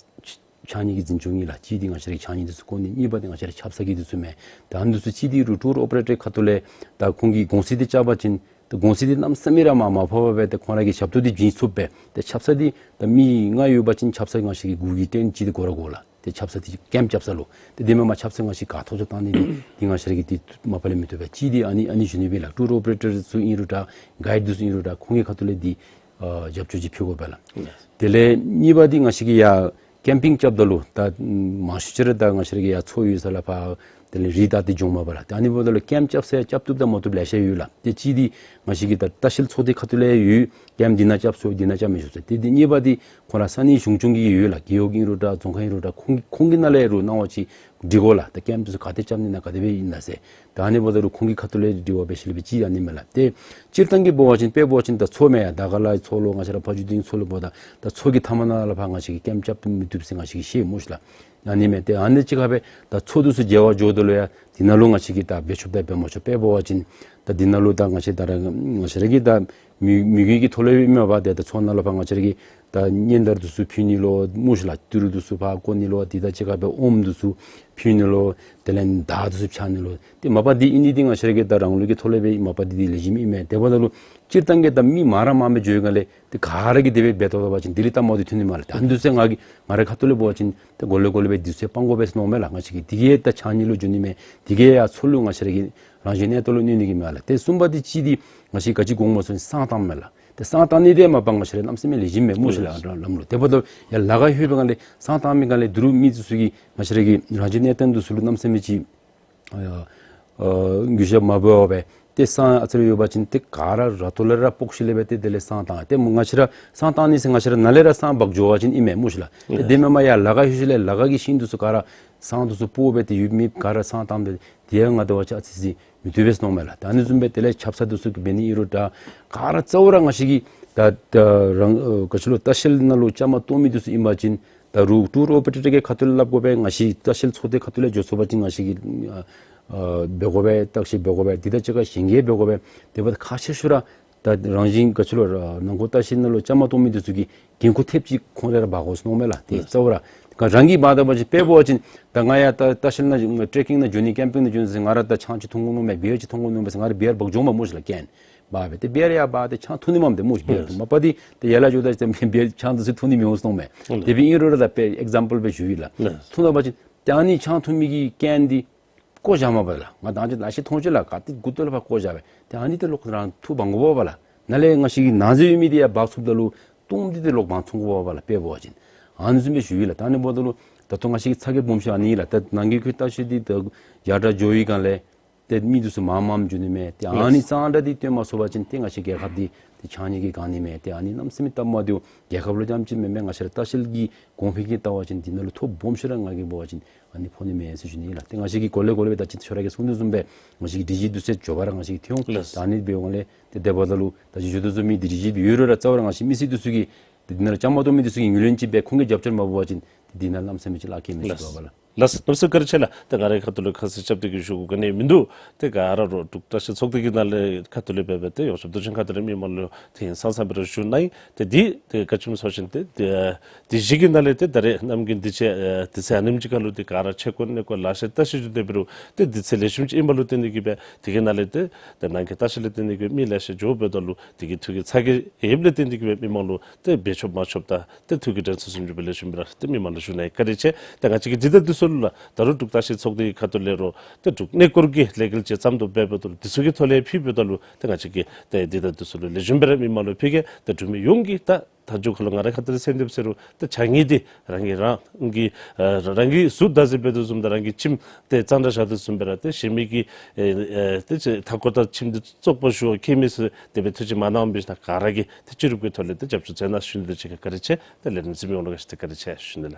ཕྱགས་སྙིགས་ཀྱི་འཛིན་སྐྱོང་ཨིན་ལགས། གཅིག་འདི་ང་བཅས་ར་ཕྱགས་སྙིགས་འདི་ཚུ་བཀོ་ནི། གཉིས་པ་འདི་ང་བཅས་ར་ཆབ་གསང་གི་འདི་ཚུ་མས། ད་ཨ་ནི་འདི་ཚུ་གཅིག་འདི་རུང་ཊུར་ཨོ་པ་རེ་ཊར་ཁ་ཐུག་ལས་ད་ཁོང་གིས་གོང་ཚད་འདི་རྐྱབ་པ་ཅིན་ད་གོང་ཚད་འདི་གནམ་མེད་ས་མེད་ར་མར་མ་ཕབ་པར་སྦེ་ད་ཁོང་ར་གི་ཞབས་ཏོག་འདི་བྱིན་ཚུགསཔ་སྦེ། ད་ཆབ་གསང་འདི་ད་མི་ལྔ་ཡོད་པ་ཅིན་ཆབ་གསང་ང་བཅས་ཀྱི་དགུ་གི་ཊེནཊ་གཅིག་འདི་དགོ་ར་དགོ་ལགས། ཏེ་ཆབ་གསང་འདི་ཀེམ་རྐྱབ་ས་ལུ། ཏེ་དེ་མེན་པར་ཆབ་གསང་ང་བཅས་ག་ཐོབ་ཚུ་བཏང་ནི་འདི་འདི་ང་བཅས་ར་གིས་འདི་མ་པ་ལས་མི་བཏུབ་པས། གཅིག་འདི་ཨ་ནི་ཨ་ནི་ཞུ་ནི་སྦེ་ལགས། ཊུར་ཨོ་པ་རེ་ཊར་ཚུ་ཨིན་རུང་འདྲ་གའིཌ་འདི་ཚུ་ཨིན་རུང་འདྲ་ཁོང་གི་ཁ་ཐུག་ལས་འདི་ཨ་རྒྱབ་སྐྱོར་ཅིག་ཕུལ་དགོ་པས་ལགས། དེ་ལས་གཉིས་པ་འདི་ང་བཅས་ཀྱིས་ཡ་ཀེམ་པིང་རྐྱབ་ད་ལུ་ད་མང་ཤོས་ཅིག་ར་ད་ང་བཅས་ར་གི་ཡ་མཚོ་ཡོད་ས་ལས་ཕར་དེ་ལས་རི་དང་འདི་འགྱོཝ་མས་པ་ལགས། ཏེ་ཨ་ནི་འབདཝ་ད་ལུ་ཀེམ་རྐྱབ་ས་ཡང་རྐྱབ་བཏུབ་དང་མ་བཏུབ་ལེ་ཤ་ཡོད་ལགས། ཏེ་གཅིག་འདི་ང་བཅས་ཀྱི་ད་ལྟ་བཤལ་ཚོགས་སྡེ་ཁ་ཐུག་ལས་ཡོད། ཀེམ་འདི་ནང་རྐྱབ་ཚུགས་འདི་ནང་རྐྱབ་མི་ཚུགས་ཟེར། ཏེ་འདི་གཉིས་པ་འདི་ཁོང་ར་ས་གནས་གཞུང་སྐྱོང་གི་ཡོད་ལགས། རྒེད་འོག་ཨིན་རུང་འདྲ་རྫོང་ཁག་ཨིན་རུང་འདྲ་ཁོང་ཁོང་གི་ནང་ལས་རུང་གནང་བ་ཅིག་འདྲི་དགོ་ལགས། ད་ཀེམ་འདི་ཚུ་ག་ཏེ་རྐྱབ་ནི་ཨིན་ན་ག་དེ་སྦེ་ཨིན་ན་ཟེར། ད་ཨ་ནི་འབདཝ་ད་རུང་ཁོང་གི་ཁ་ཐུག་ལས་འདྲི་བ་འབད་ཞིནམ་ལས་སྦེ་གཅིག་ཨ་ནི་མས་ལགས། ཏེ་སྤྱིར་བཏང་གི་འབད་བ་ཅིན་དཔེ་འབད་བ་ཅིན་ད་མཚོ་མས་ཡ་དར་དཀར་ལ་མཚོ་ལུ་ང་བཅས་ར་ཕ་ཇོ་སྡིངས་མཚོ་ལུ་འབདཝ་ད་ད་མཚོ་གི་མཐའ་མ་ནང་ལས་ཕར་ང་བཅས་ཀྱིས་ཀེམ་རྐྱབ་མི་བཏུབ་ཟེར་ང་བཅས་ཀྱིས་ཤེས་སྨོ་ཤེས་ལགས། ཨ་ནི་མས། ཏེ་ཨ་ནི་གཅིག་ཁར་སྦེ་ད་མཚོ་འདི་ཚུ་མཇལ་བར་འགྱོཝ་ད་ལུ་ཡང་འདི་ནང་ལུ་ང་བཅས་ཀྱིས་ད་འབད་ཆོགཔ་དང་འབད་མ་ཆོགཔ་དཔེ་འབད་བ་ཅིན་ད་འདི་ནང་ལུ་ད་ང་བཅས་ད་ར་ང་བཅས་ར་གི་ད་མི་མི་གི་གི་ཐོག་ལས་ཨིན་མས་པ། ཏེ་ད་མཚོ་ནང་ལུ་ཕར་ང་བཅས་ར་གི་ད་སྙན་དར་འདི་ཚུ་ཕུལ་ནི་ལོ་སྨོ་ཤེས་ལགས། ཏི་རུ་འདི་ཚུ་ཕར་བཀོ་ནི་ལོ་འདི་དང་གཅིག་ཁར་སྦེ་ཨོམ་འདི་ཚུ་ཕུལ་ནི་ལོ་དེ་ལས་དར་འདི་ཚུ་འཕྱར་ནི་ལོ། ཏེ་མ་པ་འདི་ཨིན་ནི་འདི་ང་བཅས་ར་གི་ད་རང་ལུགས་ཀྱི་ཐོག་ལས་སྦེ་མ་པ་འདི་འདི་ལེགས་ཤོམ་ཨིན་མས། དེ་འབདཝ་ད་ལུ་སྤྱིར་བཏང་གི་ད་མི་མང་ར་མང་སྦེ་འགྱོ་བའི་སྒང་ལས་ཏེ་ག་ར་གིས་དེ་སྦེ་འབད་དོ་བ་ཅིན་དེ་ལས་སྟབས་མ་བདེཝ་ཐོན་ནི་མས་ལགས། ད་ཨ་ནི་འདི་ཚུ་ང་གིས་ང་རའི་ཁ་ཐུག་ལས་འབད་བ་ཅིན་ཏེ་གོ་ལེ་གོ་ལེ་སྦེ་འདི་ཚུ་སྤང་དགོ་པས་ཟེར་མནོཝ་མས་ལགས། ང་བཅས་ཀྱིས་འདི་གིས་ད་ཕྱགས་སྙིགས་ལུ་འགྱོ་ནི་མས། འདི་གིས་ཡང་མཚོ་ལུ་ང་བཅས་ར་གི་རང་བཞིན་གནས་སྟངས་ལུ་གནོད་ནི་གི་མས་ལགས། ཏེ་གསུམ་པ་འདི་གཅིག་འདི་ང་བཅས་ག་ཅི་དགོ་སྨོ་ཟེར་བ་ཅིན་བསང་བཏངམ་མས་ལགས། ཏེ་བསང་བཏང་ནི་འདི་མ་པ་ང་བཅས་ར་གནམ་མེད་ས་མེད་ལེགས་ཤོམ་མས་སྨོ་ཤེས་ལགས། ལམ་ལུགས་དེ་འབདཝ་ད་ཡར་ལ་ཁར་ལྷོད་པའི་སྒང་ལས་བསང་བཏང་མི་སྒང་ལས་དེ་རུང་མི་འདི་ཚུ་གིས་ང་བཅས་ར་གི་རང་བཞིན་གནས་སྟངས་འདི་ཚུ་ལུ་གནམ་མེད་ས་མེད་ཅིག་ཨ་ཨ་འགྱོད་བཤགས་མ་འབད་བར་སྦེ་ཏེ་བསང་ཨ་ཙི་རེ་ཡོད་པ་ཅིན་ཏེ་ག་ར་ར་ཏོ་ལས་ར་སྤོག་ཤུལ་ལས་སྦེ་ཏེ་དེ་ལས་བསང་བཏང་། ཏེ་ང་བཅས་ར་བསང་བཏང་ནི་ཟེར་ང་བཅས་ར་ནཱ་ལས་ར་བསང་འབག་འགྱོ་བ་ཅིན་ཨིན་མས་སྨོ་ཤེས་ལགས། ཏེ་དེ་མེན་པར་ཡར་ལ་ཁར་ལྷོད་ཞིནམ་ལས་ལ་ཁར་གྱི་ཤིང་འདི་ཚུ་ག་ར་བསང་འདི་ཚུ་སྤོག་སྦེ་ཏེ་ཡོད་མི་ག་ར་བསང་བཏངམ་སྦེ་དེ་ཡང་ང་བལྟ་བ་ཅིན་ཨ་ཙི་ཅིག་མི་བཏུབ་པས་ཟེར་མནོཝ་མས་ལགས། ད་ཨ་ནི་བཟུམ་སྦེ་དེ་ལས་ཆབ་གསང་འདི་ཚུ་གིས་འབད་ནི་ཨིན་རུང་འདྲ་ག་ར་གཙོ་བོ་ར་ང་བཅས་ཀྱི་ད་ད་རང་ཨ་ག་ཅི་ལོ་ལྟ་བཤལ་ནང་ལུ་བཅའ་མར་གཏོགས་མི་འདི་ཚུ་ཨིན་པ་ཅིན་ད་རུང་ཊུར་ཨོ་པ་རེ་ཊར་གྱི་ཁ་ཐུག་ལས་སླབ་དགོ་པས། ང་བཅས་ལྟ་བཤལ་ཚོགས་སྡེ་ཁ་ཐུག་ལས་འགྱོ་ཚུགས་པ་ཅིན་ང་བཅས་ཀྱིས་ཨ་ཨ་འབད་དགོ་པས། བརྟག་ཞིབ་འབད་དགོ་པས། འདི་དང་གཅིག་ཁར་གཞན་གྱིས་འབད་དགོ་པས། དེ་འབདཝ་ད་ཁག་ཆེ་ཤོས་ར་ད་རང་བཞིན་ག་ཅི་ལོ་ར་ནང་འཁོད་ལྟ་བཤལ་ནང་ལུ་བཅའ་མར་གཏོགས་མི་འདི་ཚུ་གིས་འགན་ཁུར་ཐེབས་ཅིག་ཁོང་ར་ར་འབག་དགོ་ཟེར་མནོཝ་མས་ལགས། ཏེ་གཙོ་བོ་ར་ག་རང་གིས་འབག་ད་པ་ཅིན་དཔེ་འབད་བ་ཅིན་ད་ང་ཡར་ལྟ་ལྟ་བཤལ་ནང་ཊེ་ཀིང་ནང་འགྱོ་ནི་ཀེམ་པིང་ནང་འགྱོ་ནི་ཟེར་ང་ར་ད་ཆང་ཅིག་འཐུང་དགོ་མནོཝ་མས། བི་ཡར་ཅིག་འཐུང་དགོ་མནོཝ་མས་ཟེར་ང་ར་བི་ཡར་འབག་འགྱོཝ་མས་སྨོ་ཤེས་ལགས། ཀེན་འབག་སྦེ་ཏེ་བི་ཡར་ཡར་འབག་སྟེ་ཆང་འཐུང་ནི་མས་འདི་སྨོ་ཤེས། བི་ཡར་འཐུང་མ་པ་འདི་ཏེ་ཡར་ལས་འགྱོཝ་ད་ཅིག་བི་ཡར་ཆང་འདི་ཚུ་འཐུང་ནི་མི་འོང་ཟེར་མནོཝ་མས། དེ་སྦེ་ཨིན་རུང་ར་ད་དཔེ་ཨེག་ཛམ་པཱལ་སྦེ་ཞུ་ཡི་ལགས། འཐུང་ད་པ་ཅིན་ཏེ་ཨ་ནི་ཆང་འཐུང་མི་གི་ཀེན་འདི་བཀོ་བཞག་མས་པ་ལགས། ང་ད་ཅི་ལེ་ཤ་མཐོང་ཅི་ལགས། ག་ཏེ་མགུ་ཏོག་ལས་ཕར་བཀོ་བཞག་སྦེ། ཏེ་ཨ་ནི་འདི་ལོག་རང་འཐུ་འབག་དགོ་པས་ལགས། ནཱ་ལས་ང་བཅས་ཀྱི་ནང་ཟེར་ཡོད་མི་འདི་ཡར་འབག་ཚུགསཔ་ད་ལུ་བཏུམ་སྟེ་ཏེ་ལོག་འབག་འཐུང་དགོ་པས་ལགས། དཔེ་འབད་བ་ཅིན་ཨ་ནི་བཟུམ་སྦེ་ཞུ་ཡི་ལགས། ད་ཨ་ནི་འབདཝ་ད་ལུ་ད་ལྟོ་ང་བཅས་ཀྱི་ཚ་གྱང་སྦོམ་ཤོས་ཨ་ནི་ལགས། ད་ནང་འཁོད་ལྟ་བཤལ་འདི་ད་ཡར་དྲག་འགྱོ་བའི་སྒང་ལས་ཏེ་མི་འདི་ཚུ་མངམ་མངམ་འགྱོ་ནི་མས། ཏེ་ཨ་ནི་གཙང་སྦྲ་འདི་བཏོན་མ་ཚུགས་པ་ཅིན་ཏེ་ང་བཅས་རྒྱལ་ཁབ་འདི་ཏེ་ཕྱགས་སྙིགས་ཀྱིས་གང་ནི་མས། ཏེ་ཨ་ནི་གནམ་མེད་ས་མེད་སྟབས་མ་བདེཝ་རྒྱལ་ཁབ་ལུ་རྐྱངམ་ཅིག་མེན་མས། ང་བཅས་ར་ལྟ་བཤལ་གྱི་གོང་འཕེལ་གྱི་ལྟ་བ་ཅིན་འདི་ནང་ལུ་ཐོ་སྦོམ་ཤོས་ར་ང་གིས་འབད་བ་ཅིན་ཨ་ནི་ཕོག་ནི་མས་ཟེར་ཞུ་ནི་ལགས། ཏེ་ང་བཅས་ཀྱིས་གོ་ལེ་གོ་ལེ་སྦེ་ད་ཅི་ཁྱོད་ར་གིས་གསུངས་དོ་བཟུམ་སྦེ་ང་བཅས་ཀྱི་སྒྲིག་གཞི་འདི་ཚུ་མགྱོགས་པ་ར་ང་བཅས་ཀྱིས་ཐོན་འོང་། ལགས། ད་ཨ་ནི་འབདཝ་ལས་ཏེ་དེ་འབདཝ་ད་ལུ་ད་ཅི་ཞུ་དོ་བཟུམ་མའི་སྒྲིག་གཞི་འདི་ཡོད་རུང་ར་གཙོ་བོ་ར་ང་བཅས་མི་སེར་འདི་ཚུ་གིས་ཏེ་འདི་ནང་ར་བཅའ་མར་གཏོགས་མི་འདི་ཚུ་གིས་ངོས་ལེན་ཅིག་འབད་ཁོང་གིས་རྒྱབ་སྐྱོར་མ་འབད་བ་ཅིན་ཏེ་འདི་ནང་གནམ་མེད་ས་མེད་ཅིག་ལཱ་ཁག་མི་སྲིད་པས་ལགས། ལགས་སོ། གནམ་མེད་ས་མེད་བཀའ་དྲིན་ཆེ་ལགས། ད་ང་རའི་ཁ་ཐུག་ལས་ཁ་གསལ་རྐྱབ་སྟེ་གི་ཞུ་དགོ་ག་ནི་མིན་འདུག། ཏེ་ག་ར་རོགས་འབྲུག་ལྟ་བཤལ་ཚོགས་སྡེ་གི་ནང་ལས་ཁ་ཐུག་ལས་འབད་སྦེ་ཏེ་ཡོངས་ཁྱབ་མདོ་ཆེན་ཁ་ཐུག་ལས་མི་མང་ལུ་ཏེ་ཧིང་སངས་ས་སྦེ་ར་ཞུ་ནི་ཨིན། ཏེ་འདི་ཏེ་ག་ཅི་སྨོ་ཟེར་བ་ཅིན་ཏེ་ཏེ་སྒྲིག་གཞི་གི་ནང་ལས་ཏེ་ད་རེས་ནམ་རྒྱུན་དུས་ཚོད་ཨེ་དུས་ཚོད་ཨ་ནེམ་ཅིག་ཁར་ལུ་ཏེ་ག་ར་ཆོས་སྐོར་གནས་སྐོར་ལཱ་བཤལ་ལྟ་བཤལ་འགྱོ་སྟེ་འབད་རུང་ཏེ་དུས་ཚོད་ལེགས་ཤོམ་ཅིག་ཨིན་པ་ལུ་བརྟེན་ཏེ་གི་སྦེ་དེ་གི་ནང་ལས་ཏེ་ད་ནང་འཁོད་ལྟ་བཤལ་ལུ་བརྟེན་ཏེ་གི་མི་ལེ་ཤ་འགྱོ་འབདཝ་ད་ལུ་དེ་གི་ཐུགས་ཀྱི་ཚ་གྱང་ཡོདཔ་ལས་བརྟེན་ཏེ་གི་སྦེ་མི་མང་ལུ་ཏེ་འབད་ཆོགཔ་མ་ཆོགཔ་དང་ཏེ་ཐུགས་ཀྱི་དྲན་གསོ་ཟེར་མི་ཅིག་སྦེ་ལེགས་ཤོམ་སྦེ་ར་ཏེ་མི་མང་ལུ་ཞུ་ནི་ཨིན། བཀའ་དྲིན་ཆེ། ཏེ་ང་བཅས་ཀྱིས་འདི་ད་འདི་ཚུ་ ཚུ་ལུ་ད་རུང་འབྲུག་བརྟག་ཞིབ་ཚོགས་སྡེ་གི་ཁ་ཐུག་ལས་རུང་ཏེ་འབྲུག་གནས་སྐོར་གྱི་ལས་འགུལ་ཅིག་བརྩམ་དོ་འབདཝ་ད་ལུ་འདི་ཚུ་གི་ཐོག་ལས་ཕུལ་འབདཝ་ད་ལུ་ཏེ་ང་བཅས་ཀྱིས་ཏེ་འདི་དང་འདི་ཚུ་ལུ་ལེགས་ཤོམ་སྦེ་ར་མི་མང་ལུ་ཕུལ་གེ། ཏེ་འབྲུག་མི་ཡོངས་ཀྱིས་ད་མདང་ཁ་ལུ་ང་རའི་ཁ་ཐུག་ལས་སེམས་འདེབས་ཟེར་རུང་ཏེ་ཕྱགས་སྙིགས་འདི་རང་གིས་རང་གི་ཨ་རང་གི་གཟུགས་བདག་འཛིན་འབད་དོ་བཟུམ་དང་རང་གི་ཁྱིམ་ཏེ་གཙང་སྦྲ་བཞག་དོ་བཟུམ་སྦེ་ར་ཏེ་གཞན་མི་གི་ཨེ་ཨེ་ཏེ་ཅིག་མཐའ་འཁོར་དང་ཁྱིམ་སྡེ་བཙོག་པ་ཞུ་བ་ཁྱད་མེད་ཟེར་དེ་སྦེ་ཐུགས་རྗེ་མ་གནང་བའི་ཕྱིར་ན་ག་ར་གིས་ཏེ་སྤྱི་རུབ་ཀྱི་ཐོག་ལས་ཏེ་རྒྱབ་སྐྱོར་མཛད་གནང་ཞུ་ནི་དང་གཅིག་ཁར་བཀའ་དྲིན་ཆེ། ཏེ་ལས་རིམ་གཟིགས་མི་ཡོངས་ལུ་ག་ཅི་ཏེ་བཀའ་དྲིན་ཆེ་ཞུ་ནི་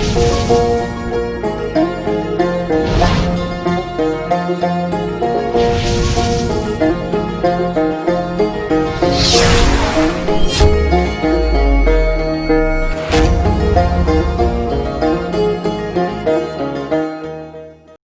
ལགས།